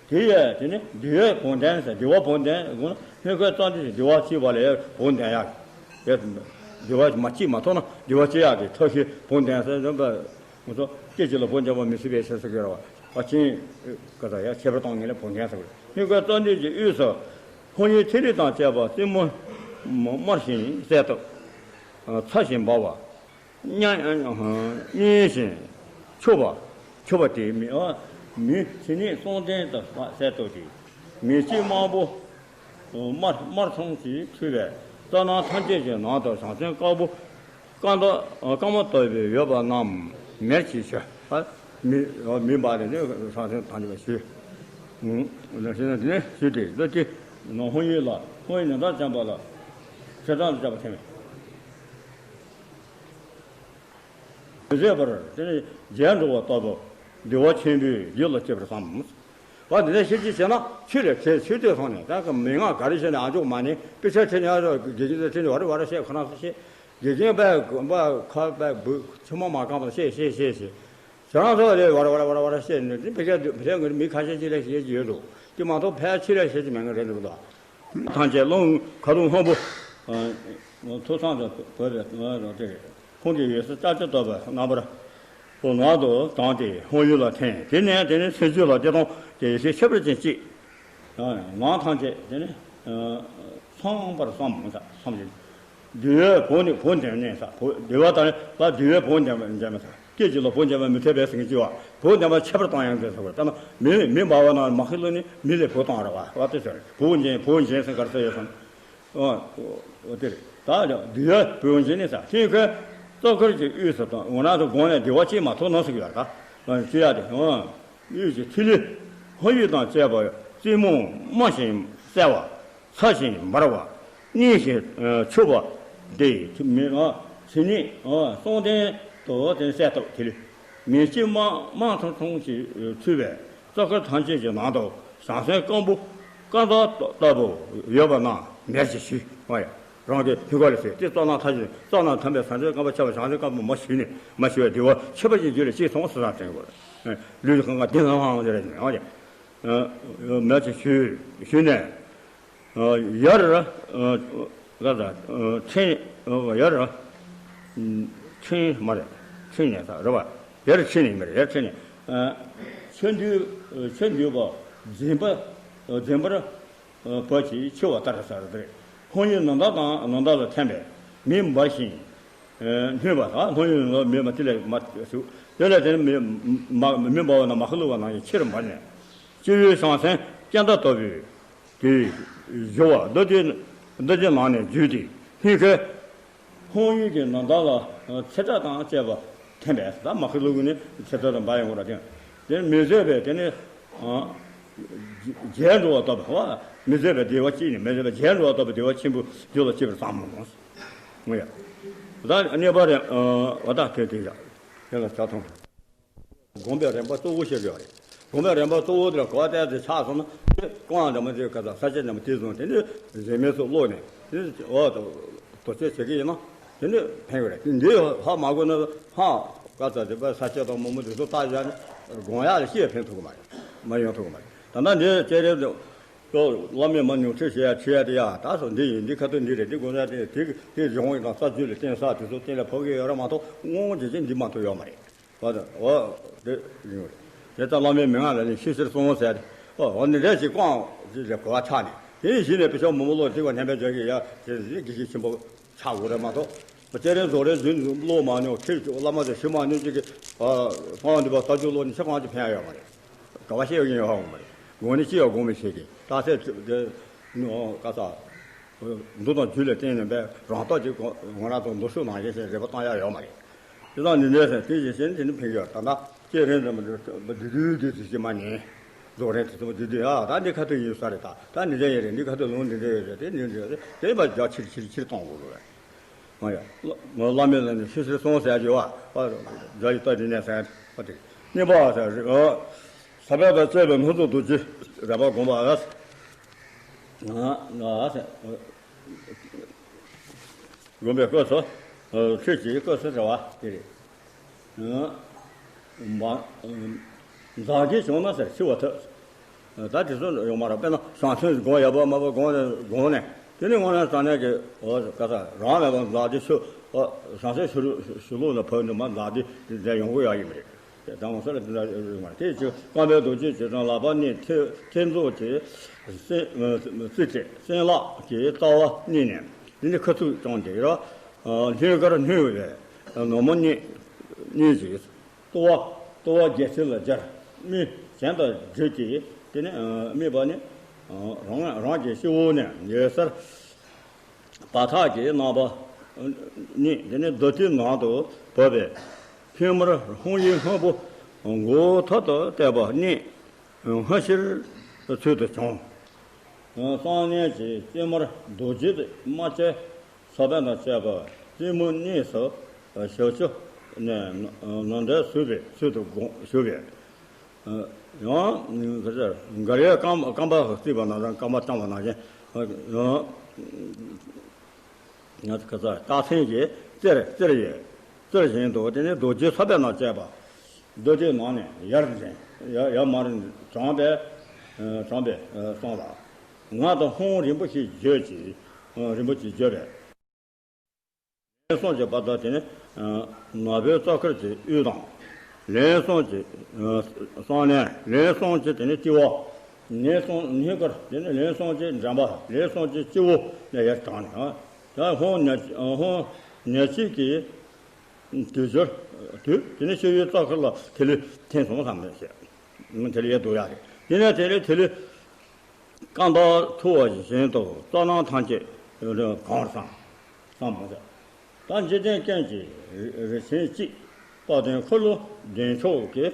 དེ་ཡས་དེ་ནི་འདུལ་བའི་བོན་ལྡན་ཟེར། འདུལ་བ་བོན་ལྡན་དགོངས་ན་སྣོད་ཀའི་རྩ་མདུད་ཀྱི་འདུལ་བ་གཅིག་པ་ལས་བོན་ལྡན་ཡག་ཡས། འདུལ་བ་མ་གཅིག་མ་ཐོབ་ན་འདུལ་བ་གཅིག་ཡག་གི་ཐབས་ཤེས་བོན་ལྡན་ཟེར་འདོན་པ། ང་ཚོ་སྐད་ཅིག་ལ་བོན་ལྡན་པ་མི་སྲིད་པའི་ཕྱིར་ཟེར་གི་རེད་བ། ཨ་ཅིན་ག་ས་ཡ་ཁྱད་པར་སྟོང་ཉིད་ལས་བོན་ལྡན་ཟེར་གི་རེད། སྣོད་ཀའི་རྩ་མདུད་ཀྱི་དབུས་སུ་ཧཱུྃ་ཡིག་ཐིག་ལེ་དང་བཅས་པ་རྩེ་མོ་དམར་ཞིང་གསལ་བཏབ། ཚ་ཞིང་འབར་བ། མཉེན་མཉེན་ཞིང་འཁྱུག་པ་འཁྱུག་པ་དེ་མི་མི་ཚེ་ནི་སྲོག་ལྡན་དུ་གསལ་བཏབ་སྟེ། མེ་ལྕེ་དམར་པོ་དམར་དམར་ཚོམ་ཞིག་འཕྲོས་པས་རྩ་རྣམས་ཐམས་ཅད་ཀྱི་ནང་དུ་བྱང་སེམས་དཀར་པོ་དཀར་མདོག་དཀར་མོ་ལྟ་བུའི་ཡོད་པ་རྣམས་མེར་གྱིས་ཞུ། མི་མི་འབར་ནས་ནི་བྱང་སེམས་ཐམས་ཅད་ཞུ། ཞུ་ནས་དེ་ནས་ཞུ་སྟེ་བློ་གཅིག་ནང་ཧཱུྃ་ཡིག་ལ་ཧཱུྃ་ཡིག་ཉི་ཟླ་ཅན་པ་ལ་ཚེ་དྲག་ཏུ་བཅའ་བ་ཐེམ། མི་བཟད་པར་དེ་ནི་རྒྱས་འགྲོ་བ་ལྟ་བུ་བདེ་བ་ཆེན་པོའི་རྒྱུ་ལ་སྐྱེས་པར་བསམ། བ་འདི་འདྲ་ཤེས་ཀྱི་བྱས་ན་ཆོས་ལས་བྲལ་ཆོས་དེ་སོང་ནས་ད་གི་མན་ངག་ག་རེ་བཤད་ནས་ཨ་འཇོག་མ་ནས་དཔེ་ཆ་ཁྲིད་ནས་ཨ་རོ་དགེ་རྒན་ཚོ་ཁྲིད་ནས་བ་རེ་བ་རེ་བཤད་ཁོ་རང་ཚོ་བཤད། དགེ་རྒན་པས་དགོན་པ་ཁ་པས་འབུ་ཆུ་མོ་མ་གང་པ་བཤད་བཤད་བཤད་བཤད། ཁྱེད་རང་ཚོ་ལས་བ་རེ་བ་རེ་བ་རེ་བ་རེ་བཤད་ནས་དེ་དཔེ་ཆ་དཔེ་ཆ་ངོས་མི་ཁ་ཤས་ཅིག་ལས་བཤད་ཀྱི་ཡོད་འདུག་དེ་མ་གཏོགས་ཕལ་ཆེ་ལས་བཤད་ཀྱི་མེད་ངེས་རེད་འདུག་ད། ཐམས་ཅད་རླུང་ཁ་དོག་སྔོན་པོ། ཐོག་མཚམས་སུ་བོད་པའི་རོ་དེ་རེད། ཁོང་གི་འོད་ཟེར་ལྕགས་ཀྱུ་ལྟ་བུ་རྣམ་པར་ནང་དུ་དྲངས་ཏེ་ཧཱུྃ་ཡིག་ལ་ཐིམ། དེ་ནས་དེ་ནས་སེམས་རྒྱུད་ལ་བདེ་སྟོང་གི་ཡེ་ཤེས་ཁྱད་པར་ཅན་གཅིག་ནང་ཐམས་ཅད་དེ་ནས་ཚང་བར་བསམ་མོ་ས་བསམ་བཞིན། འདུལ་བའི་བོན་ནི་བོན་ལྡན་ནས་ས་བོ་འདུལ་བ་དང་ལ་འདུལ་བའི་བོན་ལྡན་པ་ལྡན་པ་ས་སྐད་ཅིག་ལ་བོན་ལྡན་པ་མི་ཐེ་བའི་སེང་གེ་བ་བོན་ལྡན་པ་ཁྱད་པར་བཏང་ཡང་འདྲ་ཟེར་བ་ལྟ་ན་མི་མི་འབར་བ་ན་མ་ཁི་ལོ་ནི་མི་ལས་བོ་བཏང་ར་བ་བ་དེ་ཟེར་བོ་འཇན་བོ་འཇན་སེང་གར་ས་ཡོད་སོང་། ཨོ་ཨོ་དེ་རེད། ད་ཡང་འདི་ཡང་བོད་འཇིག་ནི་ས་ཐེངས་ཁོས་རྩ་དཀར་གྱི་དབུས་སུ་དང་འོ་ན་དུ་དགོངས་ནས་བདེ་བ་ཅིག་མ་ཐོབ་ན་ཟེར་གི་ཡོད་ད། ཅི་ཡ་དེ་ཨོ་དབུས་ཀྱི་ཐིག་ལེ་ཧཱུྃ་ཡིག་དང་བཅས་པ་རྩེ་མོ་དམར་ཞིང་གསལ་བ། ཚ་ཞིང་འབར་བ། མཉེན་ཞིང་འཁྱུག་པ། དེ་མི་ཚེ་ནི་སྲོག་ལྡན་དུ་དེ་གསལ་བཏབ་ཐིག་ལེ། མེ་ལྕེ་དམར་དམར་ཐོང་ཐོང་ཞིག་འཕྲོས་པས། རྩ་དཀར་ཐམས་ཅད་ཀྱི་ནང་དུ་བྱང་སེམས་སྐམ་པོ་སྐམ་ཐག་ལྟ་བུ་ཡོད་པ་རྣམས་མེར་གྱིས་ཞུ། ཨོ་ཡ། རང་གི་ཐུགས་ཀ་ལ་ཟེར་ཏེ་རྩ་རྣམས་ཐམས་ཅད་རྩ་རྣམས་ཐམས་པའི་བྱང་སེམས་སྐམ་པོ་ཆགས་པ་བྱང་སེམས་སྐམ་པོ་མ་ཞུས་ནས་མ་ཞུ་བའི་བདེ་བ་ཁྱད་པར་ཅན་རྒྱུད་ལ་སྐྱེས་སོང་ཟེར་རང་དྲན་དགོས། ལུས་ཀྱི་ཁང་ཁ་བདེ་ལྷང་ལྷང་ཟེར་རེད་ཨོ་ཡ། མེར་གྱིས་ཞུ་ཞུས་ནས། ཡར་ག་ས་ཕྲིན་ཡར་ཕྲིན་མ་རེད་ཕྲིན་ནས་ས་རེད་བ། ཡར་ཕྲིན་ནས་མ་རེད་ཡར་ཕྲིན་ནས། ཆོས་འདུལ་ཆོས་འདུལ་བ་འཛིན་པ་འཛིན་པར་བོད་ཀྱི་ཆུ་བ་ལྟར་ས་རེད། ཧཱུྃ་ཡིག་ནམ་ཟླ་དང་ནམ་ཟླ་ལ་ཐིམ་པས་ མེ་འབར་ཞིང་། ཨ། སྣུན་པ་དང་སྣང་ཡུལ་ལ་མེ་མ་དེ་ལས་མ་ཞུགས། དེ་ལས་དེ་ནི་མེ་མ་མེ་འབར་བ་ན་མ་ཤི་ལུག་པ་ནང་བཞིན་ཆེར་འབར་ནས། སྤྱི་བོའི་བྱང་སེམས་སྐྱ་མདའ་ལྟ་བུའི་དེ་བཞུ་བ་རྡོ་རྗེ་རྡོ་རྗེ་ནང་ནས་བརྒྱུད་དེ་སྣུན་ཁའི་སྣང་ཡུལ་གྱི་ནམ་ཟླ་ལ་ཚེ་སྐྲག་དང་བཅས་པ་འཐེན་པས། ད་མ་ཤི་ལུག་ནི་ཚེ་སྐྲག་དང་འབར་ཡོང་གི་ར། དེ་དེ་མི་བཟོད་པའི་དེ་ནི་ཨ། བརྗེད་འགྲོ་བ་ལྟ་བུ་བ། མི་བཟོད་པའི་བདེ་བ་ཅན་ནི་མི་བཟོད་པའི་བརྗེད་འགྲོ་བ་ལྟ་བུའི་བདེ་བ་ཆེན་པོའི་རྒྱུ་ལ་སྐྱེས་པར་བསམ་མོ། ངོ་ཡ། ད་གནས་པ་རེད། ཨ། བ་ད་དེ་དེ་ཡ། དེ་ལ་བྱ་ཐོང་། སྒོམ་པའི་རིམ་པ་གཙོ་བོ་ཞིག་ཡོད་རེད། སྒོམ་པའི་རིམ་པ་གཙོ་བོ་དེ་ལ་གོ་བ་གཏད་དེ་ཆགས་སོང་ན་དེ་རྐང་འདྲ་མ་དེ་ག་ས་ས་ཆ་འདྲ་མ་དེ་བཟུང་དེ་ནི་རིས་མེད་སུ་ཀློག་ནས་དེ་འོ་དོ་དོ་ཆེ་བྱེད་ཀྱི་ཡིན་ན་དེ་ནི་ཕན་གི་རེད། དེ་འདི་ཧ་མ་གོ་ན་ཧ་ག་ས་དེ་པ་ས་ཆ་དང་མོ་མོ་དེ་ཚོ་བལྟ་བཞག་ན་སྒོམ་ཡག་ལ་ཤེས་ཕན་ཐོགས་གི་མ་རེད། མ་ཡོང་ཐུབ་གི་མ་རེད། ད་ལྟ་འདི་ལྕགས་རིའི་ལོ་བླ་མས་མ་ཉུང་ཁྲི་བྱེད་ཡ་ཁྲི་ཡ་དེ་ཡ་ད་སོ་འདི་ཡིན་འདི་ཁ་ཐུག་འདི་རེད། འདི་དགོས་ས་དེ་དེ་དེ་རི་བོང་ཡིན་དང་རྩ་རྒྱུད་ལ་བརྟེན་ས་དེ་ཚོ་གཏན་ལ་ཕབ་གི་ཡོད་ར་མ་གཏོགས་དངོས་དངོས་རྗེ་ཅན་འདི་མ་གཏོགས་ཡོད་མ་རེད། བ་དང་འོ་དེ་ཡིན་རེད། དེ་ལྟར་བླ་མའི་མན་ངག་ལ་ནི་ཤེས་ཕྱིར་གསུངས་ཟེར་ཏེ། འོ་འོ་ནི་རེ་ཞིག་ཀོང་ཞིག་ལ་གོ་བ་ཆགས་ནས་དེ་ནི་གཞི་ནས་དཔེ་ཆ་མང་པོ་ཀློག་ཐིག་པ་ནན་པའི་བརྗོད་ཀྱི་ཡ་དེ་དགེ་བཤེས་ཆེན་པོ་ཆགས་དགོས་རེད་མ་གཏོགས། སྤྱན་རས་རྫོགས་རའི་རྒྱུན་ཀློག་མ་མྱོང་ཁྲིད་བླ་མ་དེ་ཞུ་མ་མྱོང་ཅིག་གིས་སྤང་བ་འདུས་པ་ལྟ་རྒྱུ་ཀློག་ནི་ཆེ་གང་ཅི་ཕན་ཡ་ཡོད་མ་རེད། ག་བ་བཤད་ཡོད་ཀྱི་ཡོད་ཧ་གོ་མ་རེད། དགོངས་ནི་ཅི་ཡང་དགོངས་མི་ཤེས་ཀྱི་རྟགས་གསལ་དེ་ནི་ག་ས། མདོ་དང་རྒྱུད་ལ་བརྟེན་ནས་པའི་རང་རྟོགས་ཀྱི་ངོ་རང་ཚོ་མདོ་ཤུགས་ནང་བཞིན་ཞེས་རེ་བ་བཏང་ཡ་ཡོད་མ་རེད། དེ་དང་ནི་འདྲའི་སེམས་དེ་བཞིན་བྱས་ནས་དེ་ནི་ཕན་གྱི་ཡོད། ད་ལྟ་སྐྱེས་རིང་ཙམ་མ་འདུག་བདུད་བདུད་དེ་ཚོ་ཞིག་མ་ཉན། རྫོགས་རིང་དེ་ཚོ་བདུད་བདུད་ཨ་ད་འདི་ཁ་ཐུག་ཡིན་ས་རེད། ད་ད་འདི་འདྲ་ཡིན་རེད། འདི་ཁ་ཐུག་ལུང་འདི་འདྲ་ཡོད་རེད། དེ་འདི་འདྲ་ཡོད་རེད། དེ་བ་རྒྱ་ཆིར་ཆིར་ཆིར་གཏོང་དགོས་རེད། ང་ཡ། བླ་མའི་ལ་ནི་ཤི་ཤིར་སོང་ཟེར་གྱི་བ། བ་རྒྱ་ཡི་ལྟ་འདི་ནས་ཟེར་བ་དེ། གཉིས་པ་ཟེར་རེད། ཨ། ས་པཎ་དང་བཅས་པའི་སྣོད་བཅུད་རྡོ་རྗེ་རེད་པ་སྒོམ་པ། ང་ང་ཟེར། སྒོམ་པའི་སྐབས་སུ། ཁྱོད་ཀྱི་སྐབས་སུ་རེད་བ་དེ་རེད། མ། འཛག་གི་བྱུང་ན་ཟེར་འཆི་བ་ཐོབ། ད་དེ་ཚོ་ཡོང་མ་རེད། དཔེར་ན་བྱང་སེམས་སྒོམ་ཡག་པོ་མ་པོ་སྒོམ་ནས་སྒོམ་ནས་དེ་ནི་དངོས་གནས་དྲང་གནས་ཀྱི་འོ་ག་ས་རང་མེད་པ་འཛག་དེ་ཆུ་འོ་བྱང་སེམས་ཆུ་ཆུ་ལུག་ལ་བབས་ནས་མ་འཛག་དེ་དེ་འདྲ་ཡོང་གི་ཡོད་ཡིན་པ་རེད། དེ་དང་སོ་ལ་དེ་འདྲ་ཡོང་གི་ཡོད་མ་རེད། དེ་ཆུ་རྐང་པའི་རྡོ་རྗེ་ཅེས་དང་ལག་པ་གཉིས་ཐེ་ཐེ་མཛུབ་ཀྱིས་སེན་རྩེ་སེན་ལག་གིས་རྩ་བ་གཉིས་ནས་དེ་ནི་ཁ་ཐུག་བཅངས་ཏེ་ར་སྙིང་གར་བསྣུན་པས་ནུ་མོ་གཉིས་གཉིས་ཀྱིས། ལྟོ་བ་ལྟོ་བ་རྒྱལ་སྲིད་ལ་སྦྱར། མི་གཞན་དང་སྦྲུལ་གྱིས་དེ་ནི་དམིགས་པ་ནི། རང་རང་གི་སྤྱི་བོ་ནས་འོད་ཟེར་བ་ཐག་གི་རྣམ་པ་གཉིས་དེ་ནི་རྡོ་རྗེའི་ནང་དུ་བབས་པས། ཕུང་པོར་ཧཱུྃ་ཡིག་སྔོན་པོ་མགོ་ཐོག་ཏུ་བཏེགས་པ་གཉིས་སྔ་ཕྱིར་ཚུལ་དུ་བྱུང་། གསང་གནས་ཀྱི་སྤྱན་མར་རྡོ་རྗེ་དམར་ཆེན་ས་པཎ་དང་བཅས་པ་རྩེ་མོ་གཉིས་སུ་ཞབས་ཀྱུ་ནས་ནམ་ཟླ་བཟུང་བའི་ཚུལ་དུ་དགོངས་ཞུ་བས། ཡང་ག་རེ་རྐང་རྐང་པ་བརྩིགས་པ་ནང་བཞིན་རྐང་པ་བརྐྱངས་པ་ནང་བཞིན་ཡང་ང་ཚོ་ག་ས་རྟགས་མཚན་གྱི་རྩེར་རྩེར་ཡོད། རྩེར་བཞིན་དུ་དེ་ནི་རྡོ་རྗེ་ས་པཎ་དང་བཅས་པ་རྡོ་རྗེའི་ནང་ནས་ཡར་འཛིན་ཡར་ཡར་མར་དྲངས་པས་དྲངས་པས་སོང་ལ། ངག་དང་ཧཱུྃ་རིན་པོ་ཆེ་བརྗོད་ཅིང་རིན་པོ་ཆེ་བརྗོད་པས། ལན་གསུམ་གྱི་བར་དུ་དེ་ནི་ནག་པོའི་རྩ་ཁར་གྱི་དབུས་དང་། ལན་གསུམ་གྱི་གསང་གནས་ལན་གསུམ་གྱི་དེ་ནི་སྤྱི་བོ། ལན་གསུམ་སྙིང་གར་དེ་ནི་ལན་གསུམ་གྱི་འགྲམ་པ་ལན་གསུམ་གྱི་སྤྱི་བོ་ནས་ཡར་དྲངས་ནས། ཡང་ཧཱུྃ་ཉ་ཧཱུྃ་ཉ་ལྕགས་ཀྱི་དུས་སྦྱོར་དུས་དེ་ནི་སྤྱི་བོའི་རྩ་ཁར་ལ་ཐིག་ལེ་ཐེངས་གསུམ་བསམ་ནས་བཤད། ཐིག་ལེ་ཡར་འདུག་ཡ་རེད། དེ་ནས་དེ་ལས་ཐིག་ལེ། རྐང་པ་ཐུ་བ་བཞིན་དུ་རྩ་ནང་ཐམས་ཅད་གང་བར་བསམ། བསམ་མོ་ཟེར། ད་འཇིག་རྟེན་ཀུན་གྱི་རིགས་ཆེན་གཅིག་དཔལ་ལྡན་འཁོར་ལོ་བདེ་མཆོག་གི་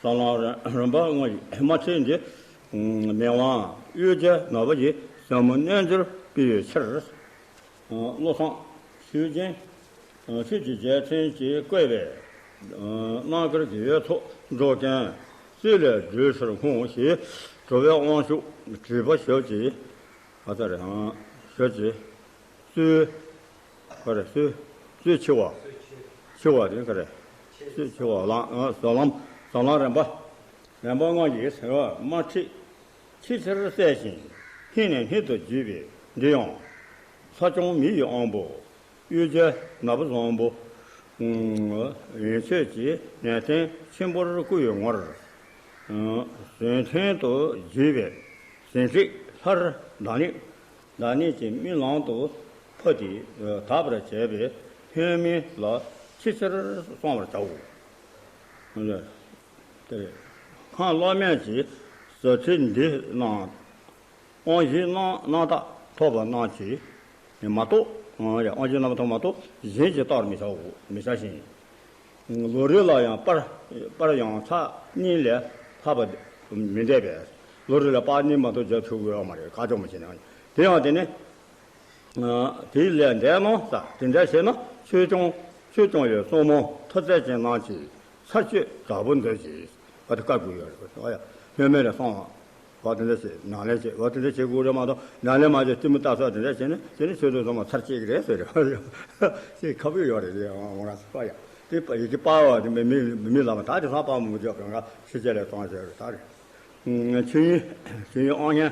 ཟབ་ལམ་རིམ་པ་ལྔ་ཡི་དམར་ཁྲིད་འདི། མི་དབང་གཡུལ་རྒྱལ་ནག་པོ་ཡི་ཟབ་མོའི་རྣལ་འབྱོར་སྤེལ་བའི་ཕྱིར། བློ་བཟང་ཆོས་རྒྱན། ཆོས་ཀྱི་རྒྱལ་མཚན་གྱིས་བཀོད་པའི་རྣམ་དཀར་གྱི་འོད་ཐོག་འགྲོ་ཀུན་རྩེ་ལས་སྒྲོལ་ཕྱིར་འོང་ཞེས་གྲོལ་བའི་དབང་ཕྱུག་དྲེགས་པ་ཞབས་ཀྱིས། ཨ་ཙ་རེ་ཨང་། ཞབས་ཀྱིས། སྲོད། ག་རེ་སྲོད། སྲོད་འཆི་བ། འཆི་བ་དེ་ག་རེ། སྲོད་འཆི་བ་ལ་ཟབ་ལམ་ཟབ་ལམ་རིམ་པ། རིམ་པ་ལྔ་ཡི་དམར་ཁྲིད། ཆེས་ཆེར་གསལ་ཞིང་སྙན་ནས་སྙན་དུ་བརྗོད་པའི་འདི་ཡང་། ས་སྐྱོང་མི་ཡི་དབང་པོ། གཡུལ་རྒྱལ་ནག་པོ་བཟང་པོ། ཡོན་མཆོད་ཀྱི་ནན་ཏན་ཆེན་པོར་བསྐུལ་བའི་ངོར། གཟེངས་ཐོན་དུ་བརྗོད་པའི་གཟེངས་བསྲེག་ལྷར་བདག་ཉིད། བདག་ཉིད་ཀྱི་རྨི་ལམ་དུ་ ཁོ་དེ་དག་པར་བྱས་པའི་སྔོན་མ་ལ་ཆེས་ཆེར་གསང་བར་བྱའོ། དེ་སྔགས་བླ་མེད་ཀྱི་ཟབ་ཁྲིད་འདི་རྣམས་དབང་བཞིའི་རྣམ་རྣམ་དག་ཐོབ་པ་རྣམས་ཀྱིས་མ་གཏོགས། དབང་བཞིའི་རྣམ་དག་ཐོབ་མ་གཏོགས་གཞན་གྱིས་བལྟར་མི་བྱའོ། མི་བྱ་ཞིང་། བློ་རིག་ལ་ཡང་པར་པར་ཡང་ཚར་གཉིས་ལས་ལྷག་པ་མི་འདོད་པས། བློ་རིག་ལ་པར་གཉིས་མ་གཏོགས་བརྒྱབ་ཆོག་གི་ཡོད་མ་རེད། ཁ་ཕྱོགས་མ་བྱེད་ན། དེ་ཡང་དེ་ནི། དེ་ལས་འདས་རྣམས་དང་དེ་འདྲ་བྱས་ན་ཆོས་སྐྱོང་ཆོས་སྐྱོང་བའི་སྲུང་མ་མཐུ་རྩལ་ཅན་རྣམས་ཀྱིས་ཚར་གཅོད་དྲག་པོ་འདོད་ཅིང་བ་དེ་བཀའ་བསྒོས་ཡོད་རེད། ཨ་ཡ། སྔོན་མ་ལས་སོང་བ་དེ་འདྲ་བྱས། ནང་ལས་བྱས་བ་དེ་འདྲ་བྱེད་དགོས་རེད་མ་གཏོགས། ནང་ལས་མ་བྱས་གཏི་མུག་ལྟ་ཚོགས་དེ་འདྲ་བྱས་ནས་དེ་ནི་ཆོས་སྐྱོང་སྲུང་མ་ཚར་གཅོད་ཀྱི་རེད་ཟེར་རེད། ཅེས་ཁ་བུས་ཡོད་རེད། དེ་འོང་ར་ཨ་ཡ། དེ་ཡི་གེ་པ་བ་དེ་མི་མི་མི་ལ་མ་ད་དེ་སང་པ་མོ་བརྒྱབ་པའི་ང་ཕྱི་རྒྱལ་ལས་སོང་ཟེར་རེད། ད་རེད། ཆོས་དབྱིངས་ཆོས་དབྱིངས་དབང་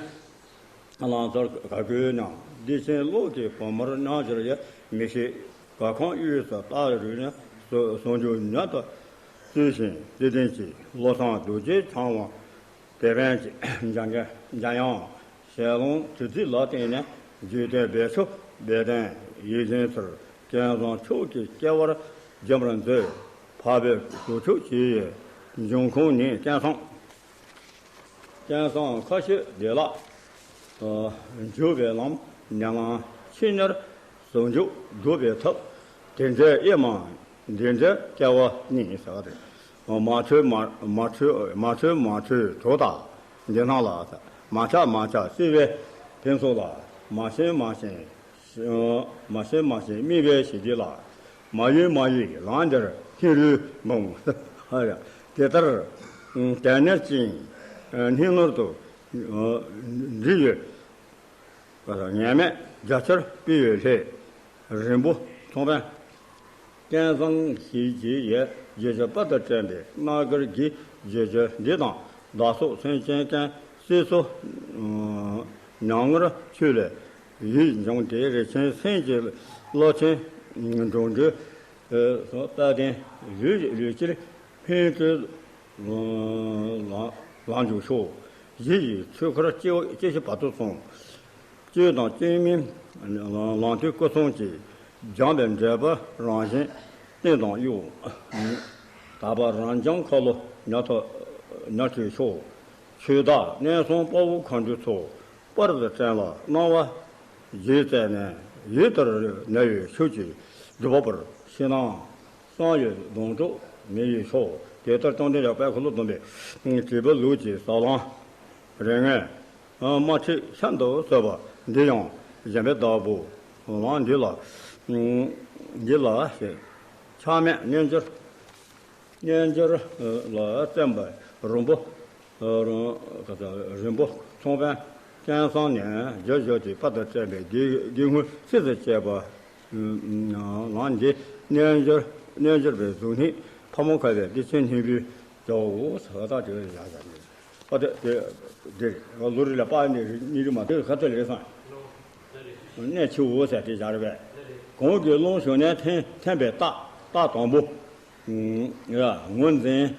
ལྡན། ལང་ཚོར་ག་གོས་ནང་བདེ་ཆེན་གློག་གི་བུ་མོར་སྣང་གྱུར་ཡང་མི་ཤེས། ག་ཁོང་གཡུས་སུ་རྟག་རུས་ནས་ཟུང་འཇུག་མྱུར་དུ་སྩོལ་ཞིང་བདེ་ལྡན་གྱི་བློ་བཟང་རྡོ་རྗེ་འཆང་དབང་དེ་བན་གྱི་འཇམ་འཇམ་དབྱངས་ཞལ་ལུང་དྲི་ཚིག་ལ་བརྟེན་ནས་འཇིག་རྟེན་བེད་སྤྱོད་བེད་ལྡན་ཡིད་བཞིན་ཚུལ་ཀུན་བཟང་མཆོག་གི་སྐྱེ་བར་སྦྱོར་མཛོད། འཕགས་པའི་བུ་ཕྲུག་བཅས་ཡི་འབྱུང་ཁུངས་ནི་སྐལ་བཟང་། སྐལ་བཟང་ཁ་ཤས་བདེ་བླག་འཇུག་པའི་ལམ་ཉམས་ལེན་ཆེས་མྱུར་ཟུང་འཇུག་སྒྲུབ་པའི་ཐབས། དེ་འདྲའི་ཨེ་མ་འདི་འདྲའི་སྐལ་བ་གཉིས་ཟེར་བ་རེད། མ་འཕྲོད་མ་མ་འཕྲོད་མ་འཕྲོད་མ་འཕྲོད་གྲོགས་དག་འདི་སྣང་ལ། མ་ཆགས་མ་ཆགས་བརྩེ་བའི་ཕུན་ཚོགས་ལ། མ་ཞེན་མ་ཞེན་མ་ཞེན་མ་ཞེན་དམིགས་པའི་ཞི་བདེ་ལ། མ་གཡེལ་མ་གཡེལ་ལམ་འདིར་ཐིམ་རུས་འབུངས། དེ་ལྟར་དལ་གནས་ཅན་སྙིང་ནོར་དུ་འདྲིས་ཡོད། ངེས་མེད་རྒྱ་ཆེར་སྤེལ་བའི་ལྷས། རིང་པོ་མཐོང་ཕན་སྐལ་བཟང་ཞིག་བགྱིས་ཡས། བརྗོད་བྱ་དཔལ་དུ་བཀྲམ་པའི་རྣ་དཀར་གྱི་བརྗོད་བྱ་འདི་དང་བདག་སོགས་སེམས་ཅན་ཀུན་སྲིད་མཚོ་མྱ་ངར་ཆུ་ལས་ཡིད་འབྱུང་སྟེ། རིན་ཆེན་སེམས་ཀྱི་རླབས་ཆེན་འགྲོ་འགྲོལ་དཔལ་ལྡན་ལུས་ལུས་སྤྱིར་ཕན་བཀྲ་ལང་ལང་འཇུག་ཤོག། གཞི་ཡི་ཆོས་འཁོར་སྐྱེ་བོ་སྐྱེ་ཤི་བར་དུ་སོང་། སྤྱོད་དང་སྤྱོད་མིན་ལང་སྟེ་སྐུ་གསུམ་གྱིས། སྦྱངས་པའི་འབྲེལ་པ་རང་བཞིན་བརྟན་དང་གཡོ། དག་པ་རང་འབྱམས་ཁ་ལོ་ཉ་ཐོ་ཉ་ཐོས་ཤོག། ཆོས་བདག་གནས་གསུམ་དཔའ་བོ་མཁའ་འགྲོའི་ཚོགས། དཔལ་དུ་བཀྲམ་ལ་གནང་བ་རྗེས་བསྩལ་ནས། ཡུལ་ལྟར་ནས་ཡོད་ཆོས་ཀྱི་སྒྲུབ་པ་པོར་ཤིན་ནམ་བསམ་ཡས་སྡོང་གྲོགས་མི་ཡི་ཤོག། དེ་ལྟར་བཅོམ་ལྡན་འདས་དཔལ་ཁ་ལོ་སྡོམ་པའི་དྲིལ་བུ་ལུགས་ཀྱི་ཟབ་ལམ་རིམ་ལྔའི་དམར་ཁྲིད་གཤམ་དུ་བསྟོད་པ་འདི་ཡང་གཞན་ཕན་བདག་པོ་ལམ་འདི་ལ་འདི་ལ་ཆགས་མེད་རྣལ་འབྱོར་རྣལ་འབྱོར་ལ་བརྩོན་པ་རིང་པོ། རིང་པོ་མཐོང་ཕན་སྐལ་བཟང་ནས་རྒྱུ་བཞག་སྟེ་དཔལ་དུ་བཀྲམ་པའི་དགེ་དགེ་བསྔོ་ཚིགས་སུ་བཅད་པ་ལམ་འདི་རྣལ་འབྱོར་རྣལ་འབྱོར་པའི་གཟུགས་བརྙན་ཕག་མོ་ཁ་བའི་བདེ་ཆེན་སྙིང་པོའི་ཇོ་བོ་ཟེར་བ་དག་དེ་ཡང་ཡང་ནས་ཨ་དེ་དེ་དེ་ལོ་རེ་ལ་པ་ནི་གཉིས་རེ་མ་དེ་ཁ་ཐོད་ལེགས་སང་གནས་ཆེ་བོ་ཟེར་དེ་བཞག་རེད་པས། གོང་གི་རླུང་བྱུང་ནས་འཐེན་འཐེན་པའི་རྟགས་རྟགས་དང་པོ། ངོས་འཛིན་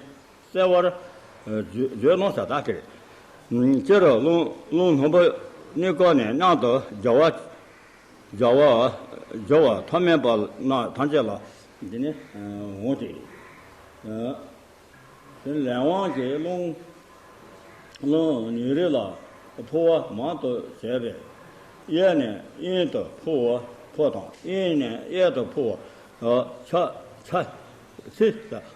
གསལ་བར་བརྗོད་གནང་ས་དག་གིར། སྤྱིར་རླུང་རླུང་སྣུམ་པོ་སྣེ་ཁ་ནས་མཉམ་དུ་རྒྱ་བ་རྒྱ་བ་རྒྱ་བ་ཐ་མལ་པ་རྣམས་ཐམས་ཅད་ལ་འདི་ནི་འོང་སྟེ། ལས་དབང་གིས་རླུང་རླུང་ཉིན་རེ་ལ་འཕོ་བ་མང་དུ་བྱས་པས། གཡས་ནས་གཡོན་དུ་འཕོ་བ་འཕོ་དང་། གཡོན་ནས་གཡས་དུ་འཕོ་བ་ཆ་ཆ་ཚེ་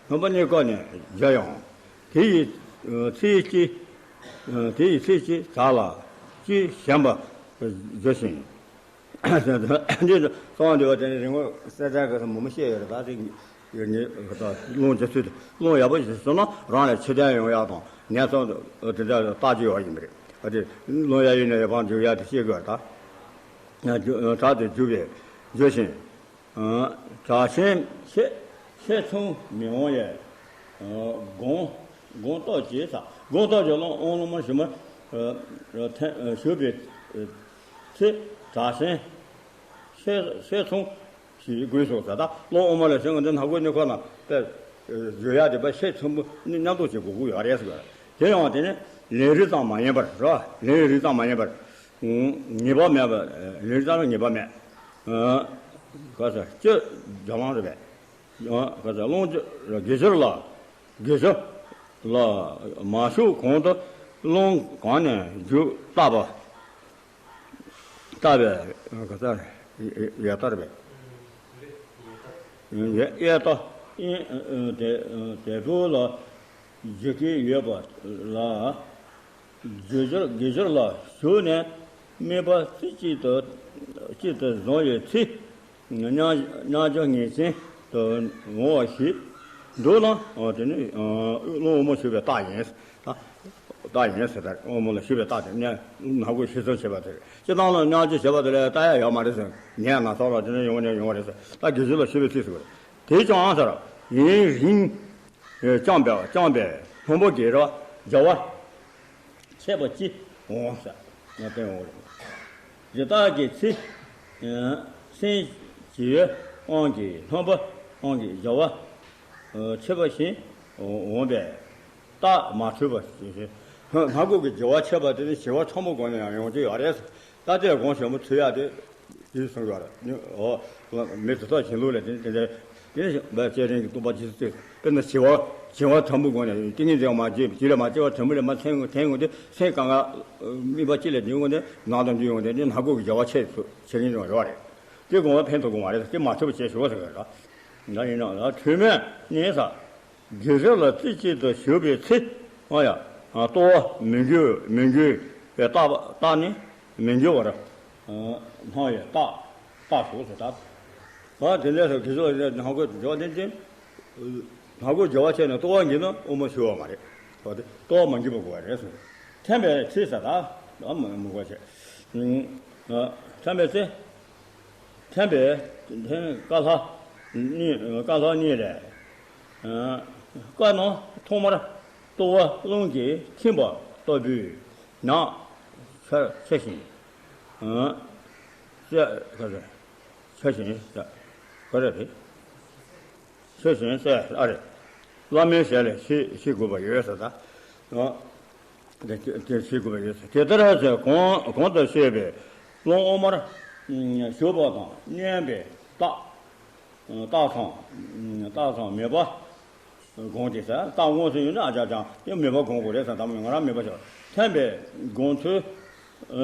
སྣུམ་པོ་སྣེ་ཁ་ནས་བརྒྱ་ཡང་། དེ་ཡི་ཚེས་གཅིག་དེ་ཡི་ཚེས་གཅིག་དག་ལ་དཀྱུས་ཞན་པ་བཟོ་ཞིང་། འདི་གསང་བ་འདུས་པ་དེ་ནི་རིང་པོ་གསལ་བྱེད་ཀྱི་མུ་མུ་བཤད་ཡོད་རེད། ད་དེ་ངས་ད་རླུང་ཇི་སྲིད་དུ་རླུང་ཡག་པོ་ཞིག་སོང་ན་རང་ལ་ཕྱི་བདེ་ཡོང་ཡག་དང་ངན་སོང་དེ་འདྲ་རྟགས་ཅིག་ཡོད་ཡིན་པ་རེད། ཨ་དེ་རླུང་ཡག་ཡིན་ན་ཡག་པར་འཇུག་ཡག་དེ་ཤེས་དགོས་ད། དྲག་ཏུ་འཇུག་པས་འཇུ་ཞིང་། དྲག་ཞན་ཤས་ཤས་ཆུང་མི་འོང་ཡས། སྒོང་སྒོང་ཏོག་ཅེས་ས་སྒོང་ཏོག་ཅེས་སློང་སློང་མ་ཞུ་མ་ཞུ་བའི་ཚེ་དྲག་ཞན་ཤས་ཤས་ཆུང་ཞིག་དགོས་སོ་ཟེར། ད་སློང་སློང་མ་ལ་ཞེན་ང་འདི་ནག་པོའི་གནས་ཁོ་ན་དཔེ་བཟོ་ཡག་དེ་དཔེ་ཤས་ཆེན་པོ་ནི་མཉམ་དུ་བྱེད་དགོས་ཀྱི་ཡོད་རེད་ཟེར། དེ་ཡང་དེ་ནི་ལན་རེ་ཙམ་མ་ཡིན་པར་ར། ལན་རེ་ཙམ་མ་ཡིན་པར། ངེས་པ་མེད་པ། ལན་རེ་ཙམ་ལ་ངེས་པ་མེད། ཨ། ག་ས་སྤྱི་རྒྱ་དབང་རེད་པས། ཨ། ག་ས་རླུང་སྤྱི་དགེ་སྦྱོར་ལ། དགེ་སྦྱོར་ལ་མ་ཞུགས་གོང་དུ་རླུང་གང་ནས་འཇུག་བརྟག་པ། བརྟག་པའི་ག་ས་ཡ་ལྟར་བས། ཡ་ལྟ་དེ་དེ་བོ་ལ་འཇུག་གི་ཡོད་པ་ལ། དགེ་སྦྱོར་དགེ་སྦྱོར་ལ་ཞུགས་ནས་དམིགས་པ་རྩེ་གཅིག་ཏུ་གཅིག་ཏུ་བཟུང་བའི་ཚེ། མཉམ་མཉམ་སྦྱོར་ངེས་ཅན་དུ་འོང་བ་ཞིག་འདུག་ན། དེ་ནི་རླུང་དབང་མོ་ཞུགས་པའི་རྟགས་ཡིན། རྟགས་ཡིན་ཟེར། ད་དབང་མོ་ལ་ཞུགས་པའི་རྟགས་དེ་ནི་སྣ་སྒོ་ཤེས་ཚོད་བྱེད་པ་དེ་རེད། སྤྱིར་བཏང་ལ་མཉམ་སྦྱོར་བྱེད་པ་དེ་ལས་ལྟ་ཡ་ཡོད་མ་རེད་ཟེར། ཉལ་ན་སོགས་ལ་དེ་ནི་ཡོང་ནས་ཡོང་བ་རེད་ཟེར། ད་དགེ་སྦྱོར་ལ་ཞུགས་པའི་ཚེ་ཟེར་བ་རེད། དེ་ཀྱང་ཟེར། ཡུན་རིང་བརྐྱངས་པའི་བརྐྱངས་པའི་ལྷུན་པོ་གི་རེད་བ། རྒྱལ་བ་ཆད་པ་ཅི་འོང་ཟེར། ང་བསྟན་འོང་རེད། ཇི་ལྟར་གྱི་ཚེ། སེམས་བྱེ་བའི་དབང་གིས་ལྷུན་པོ་དབང་གིས་རྒྱལ་བ་ཆད་པ་བཞིན་འོང་པས་རྟགས་མ་འཁྲུལ་པ། སྣ་སྒོ་གི་རྒྱལ་བ་ཆད་པ་དེ་ནི་བྱེ་བ་ཕྲ་མོ་སྒོ་ནས་ཡང་ཡོང་རྒྱུ་ཡོད་རེད། ད་ལྟའི་དགོངས་ཞེན་པོ་ཚུལ་ཡག་དེ། དེ་གསུངས་ཡོད་རེད། ཨོ། མི་དེ་དག་གཞན་ལུགས་ལས་དེ་དེ་འདྲ། དེ་ནི་བཅས་རིང་གི་སྟོང་པ་རྗེས་སུ་གཏོད། དཔེར་ན་བྱེ་བ་བྱེ་བ་ཕྲ་མོའི་སྒོ་ནས་ཏིང་ངེ་འཛིན་མ་བརྗེད་བྱེ་ལས་མ་བརྗེད་པ་ཕྲ་མོ་ལས་མ་འཐེན་འཐེན་འོང་དུས་སེམས་གང་ག་དམིགས་པ་གཅིག་ལ་འཇུག་འོང་དུས་ནང་དུ་འཇུག་འོང་དུས་ནི་སྣ་སྒོ་གི་རྒྱལ་བ་ཆད་ཆད་ཀྱི་ཡོད་རེད། དེ་དགོངས་པ་ཕན་ཐོགས་དགོས་མ་རེད། དེ་མ་ཐུབ་པ་བྱས་ཞུ་བ་ཟེར་གི་རེད། འདྲ་ཡིན་ན་ལ་དྲི་མས་ནི་ས། དགེ་སྦྱོར་ལ་རྩེ་གཅིག་ཏུ་ཞུགས་པའི་ཚེ། ཨ་ཡ། ལྟོ་བ་མི་འགུལ་མི་འགུལ་བའི་རྟགས་རྟགས་ནི་མི་འགུལ་བར་སྣང་བའི་རྟགས་རྟགས་སོ་ཟེར། ད་དེ་འདྲ་སོགས་དགེ་སྦྱོར་ལ་སྣ་སྒོ་འཇོག་ནས་ཏེ། སྣ་སྒོ་རྒྱལ་བ་ཆད་ནས་ལྟོ་བ་འགུལ་ན་དབང་མོ་ཞུགས་པ་མ་རེད། ལྟོ་བ་མ་འགུལ་བ་དགོས་པ་རེད་ཟེར། ཐེམ་པའི་ཚེ་ཟེར། ད་མི་དགོས་བྱས། ཐེམ་པའི་ཚེ། ཐེམ་པས་ཐེམ་ཀ་ལྷ་གཉིས་ཀ་ལྷ་གཉིས་ལས། ཀ་ན་ཐོག་མར་ལྟོ་བ་རླུང་གིས་ཐིམ་པ་ལྟ་བུའི་ནང་ཆ་ཆ་ཞིང་། ཆ་ཞིང་ཆ་ག་རེ་རེད། ཆ་ཞིང་ཟེར་ཨ་རེད། བླ་མའི་ཞལ་ལས་ཤེས་ཤེས་དགོས་པ་ཡོད་ཟེར་ད། དེ་དེ་ཤེས་དགོས་པ་ཡོད་ཟེར། དེ་ལྟར་ཟེར་གོང་གོང་དུ་བཤད་པའི་རླུང་དབང་མར་ཞུགས་པ་དང་མཉམ་པའི་རྟགས། རྟགས་དང་རྟགས་དང་མོས་པ་སྒོམ་སྟེ་ཟེར། རྟགས་དངོས་སུ་ཡོད་ན་ཨ་ཅག་ཅང་དེ་མོས་པ་སྒོམ་དགོས་རེད་ཟེར། དམ་ང་རང་མོས་པ་བྱ། ཐེམ་པའི་སྒོམ་ཚུལ་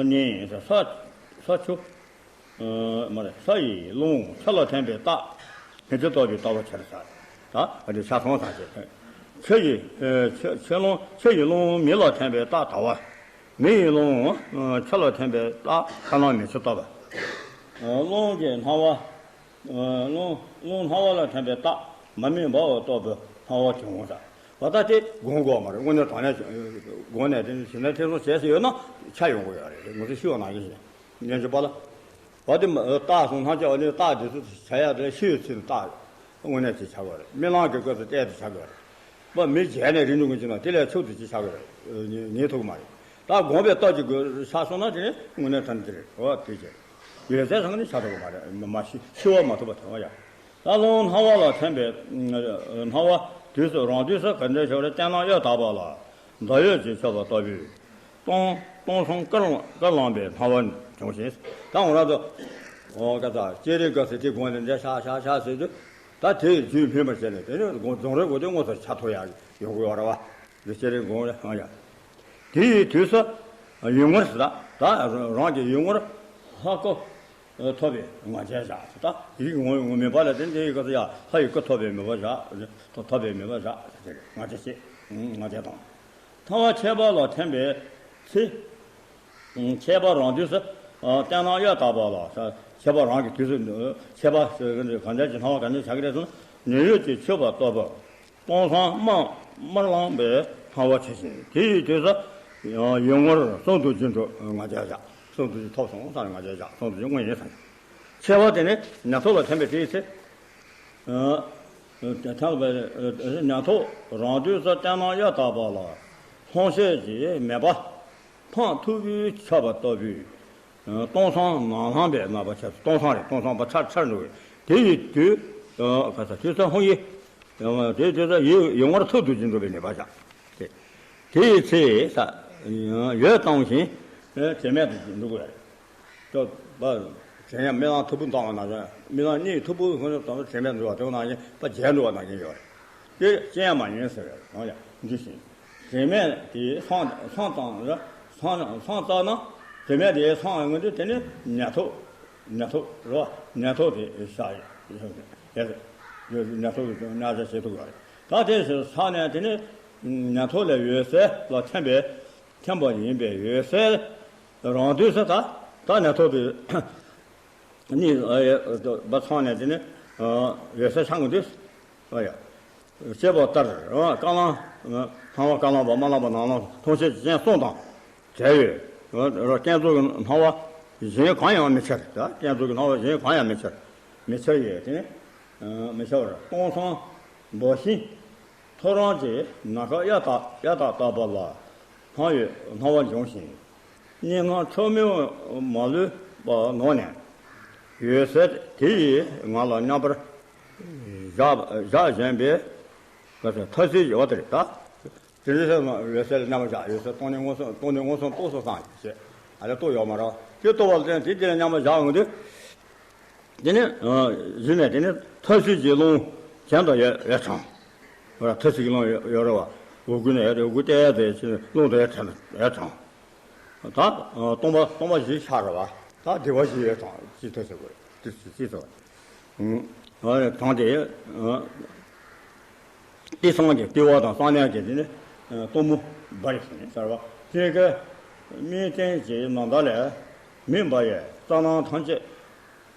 ནི་ས་ས་ཆུ། མ་རེད། ས་ཡི་རླུང་ཆུ་ལ་ཐིམ་པའི་རྟགས། མེ་ཆུ་ལྟ་བུའི་ལྟ་བ་འཆར་ཟེར། ད་ཨ་འདི་ཆ་ཚང་ཚང་བྱེད། ཆུ་ཡི་ཆུ་ཆུ་རླུང་ཆུ་ཡི་རླུང་མེ་ལ་ཐིམ་པའི་རྟགས་ཟླ་བ། མེ་ཡི་རླུང་ཆུ་ལ་ཐིམ་པའི་རྟགས་ཁ་ནང་མེ་ཆུ་ལྟ་བུ། རླུང་གི་སྣང་བ། རླུང་རླུང་སྣང་བ་ལ་ཐིམ་པའི་རྟགས་མ་རྨོས་འབར་བ་ལྟ་བུ་སྣང་བ་བྱུང་ཟེར། བ་ད་དེ་སྒོམ་དགོས་མ་རེད། དངོས་གནས་དྲང་གནས་སྒོམ་ནས་དེ་ནི་ཞེ་ན་ཐེ་ཚོམ་བྱས་སུ་ཡོད་ན་ཆ་ཡོང་གི་ཡོད་རེད། ངོ་ཚ་ཤི་བ་ནང་བཞིན་བཞིན་ཉན་ཅི་པ་ལ། བ་དེ་མ་རྟགས་སུ་སྣང་ཆ་འོ་ནི་རྟགས་དེ་ཚོ་བྱ་ཡག་དེ་ཤི་ཡོད་ཚུལ་རྟགས་དངོས་གནས་དེ་བྱ་དགོས་རེད། རྨི་ལམ་གྱི་སྐབས་སུ་བལྟས་དེ་བྱ་དགོས་རེད། བ་མི་བརྗེད་ནས་རིང་དུ་ངུ་ཅི་ན་དེ་ལས་ཕྱུག་ཏུ་ཅི་བྱ་དགོས་རེད། ཉན་ཐུབ་ཀྱི་མ་རེད། ད་སྒོམ་པའི་སྟོབས་ཀྱིས་དགོས་ཆགས་སོང་ན་དེ་ནི་དངོས་གནས་དྲང་གནས་དེ་རེད། འོ་དེ་བྱས། ཡོད་ཚད་ཚང་གི་ནི་ཆགས་ཐུབ་ཀྱི་མ་རེད། མ་ཤི་ཤི་བ་མ་ཐུབ་པ་དེ་བ་ཡ། ད་རླུང་སྣང་བ་ལ་ཐིམ་པའི་སྣང་བ་དུས་སུ་རང་དུས་སུ་ག་འདྲའི་ཞོར་རེ་བསྟན་ན་གཡོ་དག་པ་ལ་ཟླ་འོད་ཀྱི་མཆོད་པ་ལྟ་བུའི་སྟོང་སྟོང་སང་དཀར་དཀར་ལངས་པའི་སྣང་བ་བྱུང་ཞིང་། ད་འོ་ར་ཚོ་ཨོ་ཀ་ད་སྤྱན་རས་གཟིགས་དེ་དགོངས་ནས་འདྲ་ཤག་ཤག་ཤག་ཟེར་དུས་ད་དེ་རྒྱུད་སྨིན་པར་བྱས་ནས་དེ་ནས་དགོངས་རྫོགས་རིམ་དགོས་དུས་དངོས་སུ་ཆ་ཐོ་ཡག་ཡོང་དགོས་བ་ར་བ། འདི་སྤྱན་རས་གཟིགས་ཨང་ཡ། དེ་ཡི་དུས་སུ་ཡུལ་ངོར་ཟེར། ད་རང་གི་ཡུལ་ངོར་ལྷ་སྐུ་ཐོབ་པའི་ང་རྒྱལ་བཞག་ཟེར། ད་ཡིད་ངོ་ངོ་མེད་པ་ལ་དེ་འདྲའི་ཡི་གེ་སུ་ཡ་ལྷ་ཡི་སྐུ་ཐོབ་པའི་མོས་པ་བཞག་ཐོབ་པའི་མོས་པ་བཞག་ཟེར། ང་རྒྱལ་བྱེད། ང་རྒྱལ་དང་། སྣང་བ་ཁྱད་པར་ལ་ཐིམ་པའི་ཚེ། ཁྱད་པར་རང་དུས་སུ་བསྟན་ན་གཡོ་དག་པ་ལ། ཁྱད་པར་རང་གི་དུས་སུ་ཁྱད་པར་གང་འདྲ་གྱི་སྣང་བ་གང་འདྲ་བྱ་གི་རེད་ཟེར་ན། ཉི་འོད་ཀྱི་མཆོད་པ་ལྟ་བུ། སྟོང་སང་དམར་དམར་ལངས་པའི་སྣང་བ་ཆེ་ཞིང་། དེ་ཡི་དུས་སུ་ཡུལ་ངོར་གསུང་དུ་རྒྱུན་དུ་ང་རྒྱལ་བཞག་གསུང་དུ་རྒྱུན་ཐོབ་སོང་ས་ང་རྒྱལ་བཞག་གསུང་དུ་རྒྱུན་དངོས་ཡིན་ས། ཆེ་བ་དེ་ནི་ཉ་ཐོག་ལ་ཐིམ་པའི་དེའི་ཚེ། ཐེམ་པའི་ཉ་ཐོག་རང་དུས་སུ་བསྟན་ན་གཡོ་དག་པ་ལ། ལྷུང་བྱེད་ཀྱི་མེད་པ། འཕངས་ཐུབ་པའི་ཆར་པ་ལྟ་བུའི། སྟོང་སང་ནམ་ལངས་པའི་རྣམ་པ་ཆགས། སྟོང་སང་རེད། སྟོང་སང་བ་ཆར་ཆར་འགྲོ་བའི་དེ་ཡི་དུས། ག་ས་དུས་ས་ཧོང་ཡི། དེའི་དུས་ས་ཡུལ་ཡུལ་ངོར་ཐུར་དུ་ཅི་འགྲོ་བའི་ནུས་པ་ཆགས། དེ་དེ་ཡི་ཚེ་ས་འོད་བཏང་ཞིང་དྲི་མེད་དུ་འགྲོ་དགོས་རེད། ཅོ་པ། དྲན་ཡང་རྨི་ལམ་མཐུག་པོ་བཏང་བ་ནང་བཞིན་རྨི་ལམ་གཉིད་མཐུག་པོ་ཁོ་ན་བཏང་ན་དྲན་མེད་འགྲོ་བ་དེ་ནང་བཞིན་ཕར་བརྗེད་འགྲོ་བ་ནང་བཞིན་ཡོད་རེད། དེ་ཅི་ཡང་མ་ཡིན་ཟེར་བའི་ནང་ཡང་འདི་བཞིན། དྲན་མེད་དེ་སངས་སངས་དང་ར་སངས་སངས་བཙལ་ན་དྲན་མེད་དེ་སངས་ཡོང་གི་འདུག་དེ་ནི་ཉ་ཐོག་ཉ་ཐོག་རེད་བ། ཉ་ཐོག་དེ་བཞག་ཡོད། ཉ་ཐོག་གི་ཉ་ཆ་བྱེད་ཐུབ་ཡོད་རེད། ད་དེ་ཟེར་ས་ནས་དེ་ནི་ཉ་ཐོག་ལས་འོད་གསལ་ལ་ཐིམ་པའི་ཐིམ་པ་ཡིན་པའི་འོད་གསལ་རང་དུས་སུ་ད་ད་ཉ་ཐོག་དེ་ནི་བ་ཚང་ནས་དེ་ནི་འོད་གསལ་ཆགས་ཀྱི་འདུག་ཨ་ཡ། ཅེས་པ་ལྟར། རྐང་ལམ། སྣང་བ་རྐང་ལམ་པ་དམར་ལམ་པ་ནང་ལམ་མཐོང་ཆོས་ཅན་གསུམ་དང་བྲལ་བའི། རྐྱེན་རྫོགས་ཀྱི་སྣང་བ་གཞན་གང་ཡང་མི་འཆར། རྐྱེན་རྫོགས་ཀྱི་སྣང་བ་གཞན་གང་ཡང་མི་འཆར། མི་འཆར་ཡས་དེ་ནི་མི་འཆར་བར་སྟོང་སང་འབའ་ཞིག་ཐོ་རངས་ཀྱི་ནམ་མཁའ་གཡའ་དག་གཡའ་དག་ལྟ་བུ་ལ་སྣང་བའི་སྣང་བ་འབྱུང་ཞིང་། གཉིད་སྣང་ཁྲོ་མོས་མ་ལུས་པ་ནང་ནས་འོད་གསལ་དེ་ཡི་ངང་ལ་མཉམ་པར་བཞག་བཞག་བཞིན་པའི་མཐའ་སྲིད་ཀྱི་འོ་དེ་རེད་ད། དེ་འདྲའི་སེམས་ལ་འོད་གསལ་ལ་མཉམ་པར་བཞག་འོད་གསལ་སྟོང་ཉིད་མངོན་སུམ་སྟོང་ཉིད་མངོན་སུམ་རྟོགས་སུ་བཏང་ཞེས་ཨ་ལས་རྟོགས་ཡོད་མ་རེད། དེ་རྟོགས་པ་ལ་བརྟེན་དེ་དེ་ལ་མཉམ་པར་བཞག་འོང་དུས། དེ་ནི་གཞི་ནས་དེ་ནི་མཐའ་སྲིད་ཀྱི་རླུང་གྱེན་དུ་ཡལ་ཡལ་དྲངས། མཐའ་སྲིད་ཀྱི་རླུང་ཡོད་རེད་བ། འོ་སྐུད་ནས་ཡལ་དེ་འོ་སྐུད་བལྟས་ཡལ་དེ་ཕྱིན་རླུང་དུ་ཡལ་དྲངས་ཡལ་དྲངས། ད་སྟོང་པ་སྟོང་པ་བཞི་ཆགས་རེད་བ། ད་བདེ་བ་བཞི་ཡོད་དང་ཅི་ཐུབ་ཟེར་དགོས་ཅི་ཟེར་དགོས། ཨ་ནི་དྲངས་ཏེ། ཏེ་སངས་རྒྱས་ལྟེ་བ་དང་སངས་རྒྱས་ཀྱི་དེ་ནི་གཏུམ་མོ་འབར་ཞིང་ཟེར་བ་ཅེས་ཀྱི་སྨིན་ཐེངས་ཀྱི་ནམ་ཟླ་ལས་མེ་འབར་བའི་རྩ་ནང་ཐམས་ཅད་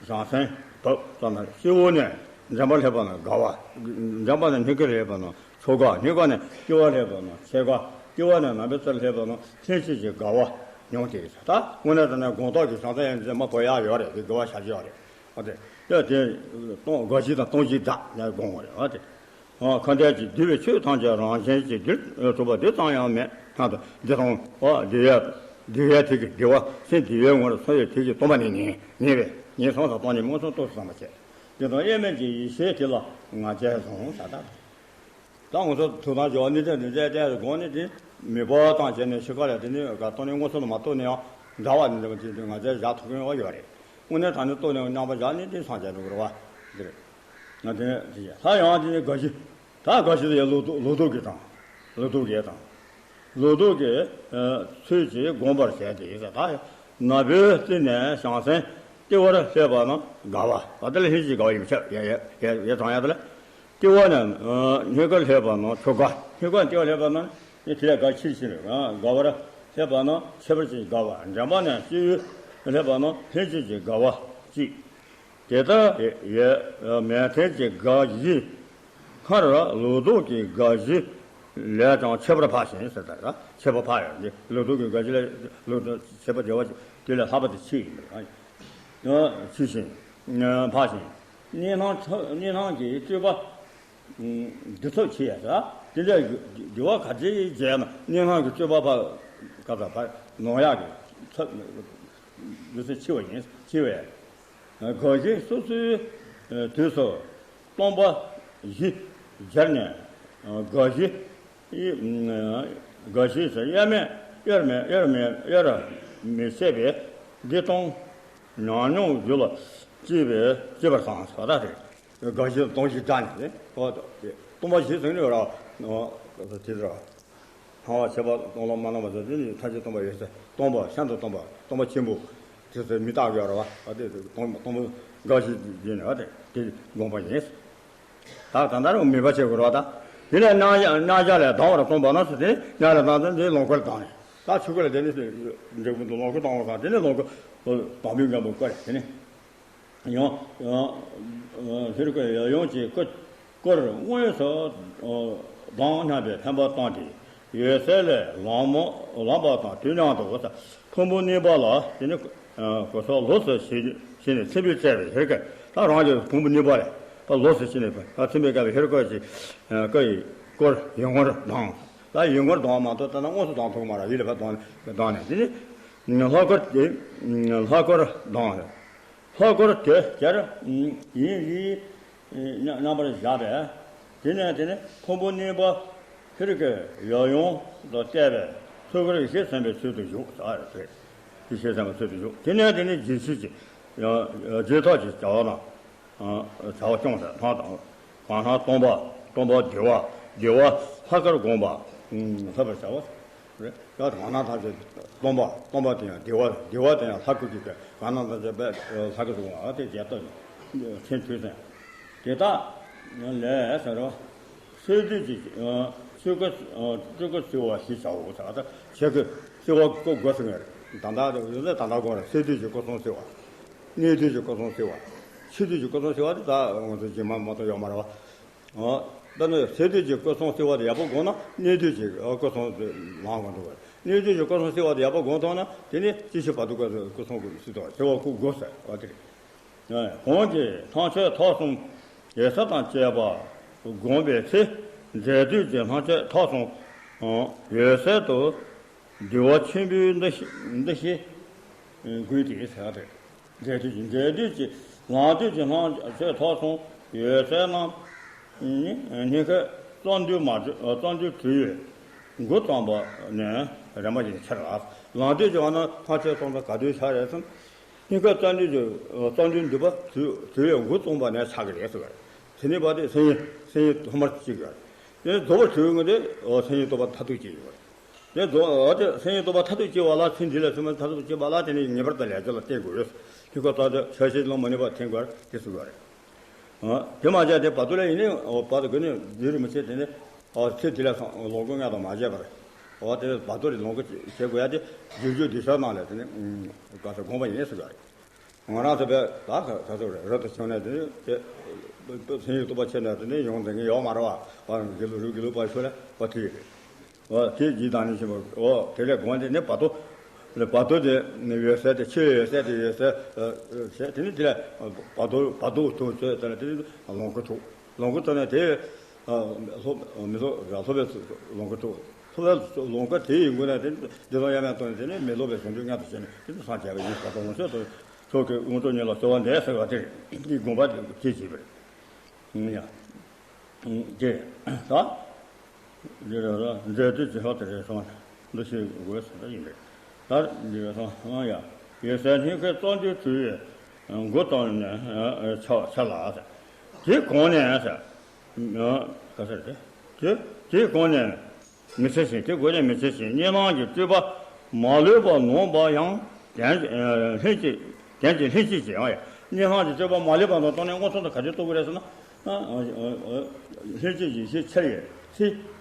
བྱང་སེམས་བབས་ཙམ་ན་སྤྱི་བོ་ནས་འདྲེན་པ་སླེབས་པ་ན་དགའ་བ། འདྲེན་པ་ནས་སྙིང་གར་སླེབས་པ་ན་མཆོག་དགའ། སྙིང་ག་ནས་སྤྱི་བོར་སླེབས་པ་ན་ཆེ་དགའ། སྤྱི་བོ་ནས་ནང་པའི་རྩར་སླེབས་པ་ན་ལྷན་སྐྱེས་ཀྱི་དགའ་བ་མྱོང་སྟེ་ད་དངོས་གནས་དྲང་གནས་དགོངས་རྟོགས་ཀྱི་བྱང་སེམས་ཡན་ཆད་མ་གོ་ཡག་ཡོད་རེད། དེ་དགའ་བ་བྱ་རྒྱུ་ཡོད་རེད། ཨ་དེ་དེ་དེ་སྟོང་དགའ་བཞི་དང་སྟོང་བཞིའི་སྒྲ་ནས་དགོངས་པ་རེད། ཨ་དེ་ཁ་འདས་ཀྱི་འདུལ་བའི་ཆོས་ཐམས་ཅད་རང་བཞིན་གྱིས་འདུལ་ཐུབ་པ་དེ་ཙམ་ཡང་མེད་སྙམ་དུ་འདི་དང་འོ་འདི་ཡ་འདི་ཡ་དེ་གི་འདི་བ་སེམས་འདི་ཡའི་ངོར་སོང་བའི་དེ་གི་སྟོང་པ་ནི་ཉེ་ཉེ་བས་ཉེ་སོང་ས་སྟོང་ཉིད་མངོན་སུམ་རྟོགས་སུ་བསམ་པ་བྱས། དེ་དང་དབྱེར་མེད་ཀྱི་ཡེ་ཤེས་དེ་ལ་ང་རྒྱལ་བཟུང་ས་ད། ད་ང་ཚོ་ཐུགས་དམ་བྱ་བ་ནི་དེ་ནི་དེ་དེ་དགོངས་ནི་དེ་མི་བ་དང་བྱས་ནས་ཤི་ཁ་ལ་དེ་ནི་ག་སྟོང་ནི་མངོན་སུམ་དུ་མ་རྟོགས་ནས་ཡང་འདྲ་བ་ནི་འདྲ་བ་ཅིག་དེ་ང་རྒྱལ་བཞག་ཐུབ་མཁན་ཡོད་རེད། དངོས་གནས་དྲང་གནས་རྟོགས་ནས་མཉམ་པ་བཞག་ནི་དེ་སངས་རྒྱས་འགྲོ་དགོས་རེད་བ། འདིར་ང་དེ་ནས་དེ་ད་ཡང་དེ་ནི་དགའ་བཞི། ད་དགའ་བཞི་དེ་ལོ་ཏོག་ལོ་ཏོག་གི་དང་། ལོ་ཏོག་གི་དང་། ལོ་ཏོག་གི་ཚུལ་གྱིས་བསྒོམ་པར་བྱས་ཏེ་ད་ནག་པོའི་རྩེ་ནས་བྱང་སེམས་ལྟེ་བར་སླེབས་པ་ན་དགའ་བ། ད་དེ་ལ་ལྷན་སྐྱེས་དགའ་བ་ཡིན་པ་ཆགས་ཡ་ཡ་ཡ་ཡ་དང་ཡ་དེ་ལ། ལྟེ་བ་ནས་སྙིང་གར་སླེབས་པ་ན་མཆོག་དགའ། སྙིང་གར་ལྟེ་བ་སླེབས་པ་ན་ནི་དེ་ལས་དགའ་ཆེར་ཕྱིན་རེད། དགའ་བར་སླེབས་པ་ན་ཁྱད་པར་ཅན་དགའ་བ། འདྲེན་པ་ནས་སྤྱི་བོའི་སླེབས་པ་ན་ལྷན་སྐྱེས་ཀྱི་དགའ་བ་གཅིག་དེ་ལྟར་ཡོད་མེད་མཐའ་སྐྱེས་དགའ་བཞི། སྔར་ལོ་ཏོག་གི་དགའ་བཞི་ལས་ཀྱང་ཆེ་བར་འཕགས་ཤིང་ཟེར་ད་ཆེ་བ་འཕགས་ཡོད་དེ་ལོ་ཏོག་གི་དགའ་བཞི་ལས་ལོ་ཏོག་ཆེ་བ་བདེ་བ་དེ་ལས་ལྷག་པ་དེ་ཆེ་ཡིན་པ་ཆེ་ཞིང་འཕགས་ཤིང་། གཉིད་སྣང་གཉིད་སྣང་གི་སྤྱོད་པ་འདི་ཚབས་ཆེ་ཡ་ཟེར། དེ་འདྲ་དགེ་བ་ག་ཚད་བྱས་ན་གཉིད་སྣང་གི་སྤྱོད་པ་ཕར་ག་ཚ་ཕར་ནོར་ཡག་གི་ཚབས་འདི་ཚོ་ཆེ་བ་ཡིན་ཆེ་བས། དགའ་བཞི་སོ་སོའི་དུས་སུ་སྟོང་པ་བཞི་སྦྱར་ནས་དགའ་བཞི་དགའ་བཞི་ཟེར་དབྱེར་མེད་དབྱེར་མེད་དབྱེར་མེད་དབྱེར་མི་ཕྱེད་པས་འདི་སྟོང་ཉམས་མྱོང་རྒྱུད་ལ་སྐྱེས་པའི་སྐྱེས་པར་བསམ་ས་ད་རེད། དགའ་བཞི་སྟོང་བཞི་སྦྱར་ནས་རེད། ཨོ་ད་སྟོང་པ་བཞི་ཟེར་ནས་ར་དེ་ཚོ། སྣང་བ་མཆེད་པ་སྟོང་ལ་མ་སྣང་བ་ཟེར་དེ་ནི་མཐའ་དཔྱོད་སྟོང་པ་ཡོད་ཚད་སྟོང་པ་ཤིན་ཏུ་སྟོང་པ་སྟོང་པ་ཆེན་པོ་དེ་ཚོ་མི་རྟག་ཡོད་རེད་བ། དེ་སྟོང་སྟོང་པ་དགའ་བཞི་ཡིན་ནས་དེ་དེ་དགོངས་པ་ཡིན། ད་ད་ལྟ་རུ་མོས་པ་བྱེད་དགོས་རེད་བ། ད་དེ་ནས་སྣང་སྣང་ཆ་ལས་ལྡང་བར་གསུངས་པ་ན་ཟེར་དེ་ནི་སྣང་ལས་ལྡང་ཚེ་འདི་ལོངས་སྐུར་ལྡང་ནས་ད་ཆོས་སྐུ་ལ་དེ་ནི་འབྲས་བུ་འདི་ལོངས་སྐུར་ལྡང་བ་དང་དེ་ནི་ལོངས་སྐུ་དང་པོའི་མགོན་པོ་སྐུ་རེད་དེ་ནི། ཡང་ཡང་ཧེ་རུ་ཀ་ཡབ་ཡུམ་གྱི་སྐུ་སྐུར་དངོས་སུ་ལྡང་སྙམ་པའི་འཕེན་པ་བཏང་སྟེ་འོད་གསལ་ལས་ལངས་མོ་ལངས་པ་དང་དུས་མཉམ་དུ་ཕུང་པོ་གཉིས་པ་ལ་དེ་ནི་གོ་ས་ལོགས་སུ་ཕྱེ་ཕྱེ་ནས་ཚིམ་པའི་བཅས་པའི་ཧེ་རུ་ཀ་ད་རང་གི་ཕུང་པོ་གཉིས་པ་ལས་ད་ལོགས་སུ་ཕྱེ་ནས་ཕུང་ཚིམ་པའི་སྐབས་ཧེ་རུ་ཀ་གི་ཀ་ཡི་སྐུར་ཡུལ་ངོར་ལྡང་། ད་ཡུལ་ངོར་ལྡང་བ་མ་གཏོགས་ད་ལྟ་དངོས་སུ་ལྡང་ཐུབ་ཀྱི་མ་རེད། ཡུལ་ལ་ཕར་ལྡང་ནས་དེ་ནི་ལྷ་སྐུར་དེ་ལྷ་སྐུར་ལྡང་། ལྷ་སྐུར་དེ་ལྟར་ཡིན་ཡིན་མཉམ་པར་བཞག་པས། དེ་ནས་དེ་ནི་ཕུང་པོ་གཉིས་པ་ཧེ་རུ་ཀའི་ཡབ་ཡུམ་དུ་བལྟས་པས་ཚུལ་ཁར་ཡེ་ཤེས་ཟིན་པའི་ཚུལ་དུ་བཞུགས་ཟེར་བ་རེད། ཡེ་ཤེས་ཟིན་པའི་ཚུལ་དུ་བཞུགས། དེ་ནས་དེ་ནི་རྗེས་ཤུལ་གྱི་ ཡང་རྗེས་ཐོག་གི་བྱ་བ་ན་བྱ་བ་སྐྱོང་ཟེར་ཐང་དང་། གང་ལྷག་སྟོང་པ། སྟོང་པ་བདེ་བ། བདེ་བ་ལྷག་དཀར་བསྒོམ་པ། ལྷག་པའི་བྱ་བ་རེད། ཡང་གང་ལྷག་ཐམས་ཅད་སྟོང་པ། སྟོང་པ་དེ་ཡང་བདེ་བ། བདེ་བ་དེ་ཡང་ལྷག་དཀར་གྱི་གང་ལྷག་ཐམས་ཅད་པས་ལྷག་དཀར་བསྒོམ་པ། དེ་རྗེས་ཐོག་ནི་མཚན་མཐུན་ཟེར། དེ་དག་ལས་ཟེར་རོ། སས་བསྡུས་ཀྱི་ཆོས་སྐུ། ཆོས་སྐུ་གསོལ་བ་ཞེས་བྱའོ་ཟེར་བ་དང་། ཆོས་སྐུ་གསོལ་བ་སྐུ་དགོས་ཟེར་ངེས་རེད། ད་ལྟ་ཡོད་ཚད་ད་ལྟ་དགོངས་རེད། སས་བསྡུས་ཀྱི་སྐུ་གསུམ་གསོལ་བ། གནས་བསྡུས་ཀྱི་སྐུ་གསུམ་གསོལ་བ། ཆོས་བསྡུས་ཀྱི་སྐུ་གསུམ་གསོལ་བ་དེ་ད་ང་ཚོ་རྗེས་མ་མ་གཏོགས་ཡོད་མ་རེད་བ། ད་ནི་སས་བསྡུས་ཀྱི་སྐུ་གསུམ་གསོལ་བ་དེ་ཡག་པོ་དགོངས་ན་གནས་བསྡུས་ཀྱི་སྐུ་གསུམ་ལམ་གང་འགྲོ་བ་རེད། གནས་བསྡུས་ཀྱི་སྐུ་གསུམ་གསོལ་བ་དེ་ཡག་པོ་དགོངས་ཐུབ་ན་དེ་ནི་སྐྱེ་ཤི་བར་དོ་སྐུ་གསུམ་གསོལ་བ། གསོལ་བ་སྐུ་དགོས་ཟེར་བ་དེ་རེད། གོང་གི་ལྷག་ཆད་ཐོག་གསུམ་འོད་གསལ་དང་བཅས་པ་བསྒོམ་པའི་ཚེ། འབྲས་དུས་ཀྱི་ལྷག་ཆད་ཐོག་གསུམ་འོད་གསལ་དུ་བསྡུ་བ་ཆེན་པོའི་འདུ་ཤེས། འདུ་ཤེས་དགོས་ཏེ་ཟེར་བ་རེད། འབྲས་དུས་ཀྱི། འབྲས་དུས་ཀྱི་ལྷག་དུས་ཀྱི་ལྷག་ཆད་ཐོག་གསུམ་འོད་གསལ་རྣམས་སྙིང་ཁའི་རྩ་མདུད་མ་གྲོལ། རྩ་མདུད་གྲོལ་བའི་འགོ་བརྩམས་པ་ནས་རིམ་པ་བཞིན་ཆགས་ལ། ལྷག་དུས་ཀྱི་ནང་ལྷག་ཆད་ཐོག་གསུམ་ག་དུས་ཆགས་རེད་ཟེར་ན། སྙིང་ཁའི་རྩ་མདུད་ཀྱི་རྩ་མདུད་མདུད་པ་གྲོལ་བའི་འགོ་བརྩམས་པ་ནས་ཆགས་ཀྱི་རེད་ཟེར་བ་རེད། དེ་ནས་བར་དུ་སེམས་ཡུལ། སེམས་ཡུལ་ཐོག་མར་སྐྱེ་དགོས། དེ་རྫོགས་པར་གྲོལ་བའི་སྔོན་དུ་སེམས་ཡུལ་རྟོགས་པ་མཐར་ཐུག་སྐྱེ་དགོས། དེ་རྫོགས། དེ་སེམས་ཡུལ་རྟོགས་པ་མཐར་ཐུག་སྐྱེ་བ་ལ། ཚེ་འདི་ལ་སེམས་མཐར་ཐུག་སྐྱེ་བ་ལ་དེ་ནི་ངེས་པར་དུ་ལས་རྒྱུ་ལ་བརྟེན་དགོས། དེ་ཁོ་ལྟར་དུ་ཆ་ཤས་ལ་མ་ནུས་པ་འཐེན་དགོས་དེ་ཟེར་བ་རེད། དེ་མ་བྱས་དེ་བར་དོ་ལ་ཡིན་ནའི་བར་དོ་དགོས་ནས་རྒྱུན་རིང་མི་བྱེད། དེ་ནི་ཚེ་འདི་ལ་ལོངས་སྐུ་མངོན་དུ་མ་བྱས་པར། འོ་དེ་བར་དོ་ལ་ལོངས་སྐུ་བྱེད་དགོས་ཡ་དེ་རྒྱུ་རྒྱུ་འདི་ཤར་ནང་ལས་དེ་ནི་ག་ཚོད་དགོངས་པ་ཡིན་ཟེར་བ་རེད། ང་རང་ཚོ་བས་ད་ག་ཚོད་རེད། རབ་ཏུ་བྱུང་ནས་དེ་ནི་དེ་སེམས་ཡུལ་རྟོགས་པ་ཆེ་ནས་དེ་ནི་ཡོང་བསྡད་མཁན་ཡོད་མ་རེད་བ། དགེ་ལུགས་རུ་དགེ་ལུགས་པ་ཚོ་ལ་བ་དེ་རེད། འོ་དེ་ཇི་ལྟར་ནི་ཞེས་པ། འོ་དེ་ལས་དགོངས་ཏེ་ནི་བར་དོ། བར་དོ་དེ་ནི་འོད་གསལ་དེ། ཆོས་འོད་གསལ་དེ་འོད་གསལ་བྱས། དེ་ནི་དེ་ལ་བར་དོ། བར་དོ་ཐོབ་ཚོད་དེ་ལ་དེ་ནི་ལོངས་སྐུ་ཐོབ། ལོངས་སྐུ་ཐོབ་ནས་དེ་ལྷོ། མི་ལྷོ། ལྷོ་བའི་ལོངས་སྐུ་ཐོབ། ལྷོ་བའི་ལོངས་སྐུ་དེ་ཡི་སྒོ་ནས་དེ་ནི་བདེ་སྟོང་དབྱེར་མེད་རྟོགས་ནས་དེ་ནི་མི་སློབ་པའི་གཟུང་འཛིན་མངོན་དུ་བྱས་ནས་དེ་ནི་སངས་རྒྱས་པ་ཡིན་པ་དང་། ལོངས་སྤྱོད་དང་ཚོགས་ཀྱི་དབང་ཕྱུག་ཉིད་ལ་གསོལ་བ་འདེབས་ཟེར་བ་དེ་རེད། འདི་དགོངས་པ་དེ་བྱེད་ཅེས་པ་རེད། ཀྱེ། ད་འདི་རེད་ལ་འབྲས་དུས་ཀྱི་ལྷག་དེ་རེད་སོང་། འདུ་ཤེས་དགོས་ཟེར་བ་ཡིན་པས། ད་འདི་རེད་སོང་ཨང་ཡ། འོད་གསལ་སྙིང་ཁའི་རྩ་མདུད་གྲོལ་བའི་འགོ་བརྩམས་ནས་ཆགས་ཆགས་ལ་ཟེར། དེ་གོང་ནས་ཟེར། ག་ཟེར་དེ། དེ་དེ་གོང་ནས་མི་ཚེ་བཞིན། དེ་གོང་ནས་མི་ཚེ་བཞིན་གཉིད་སྣང་གི་སྤྱོད་པ་མ་ལུས་པ་ལོངས་པ་ཡང་དོན་ལྷན་སྐྱེས། དོན་གྱི་ལྷན་སྐྱེས་ཀྱི་ཡང་ཡ། གཉིད་སྣང་གི་སྤྱོད་པ་མ་ལུས་པ་དང་བཏང་ནས་མངོན་སུམ་དུ་ག་དུས་རྟོགས་ཀྱི་རེད་ཟེར་ན། ལྷན་སྐྱེས་ཡེ་ཤེས་འཆར་བའི་ཚེ།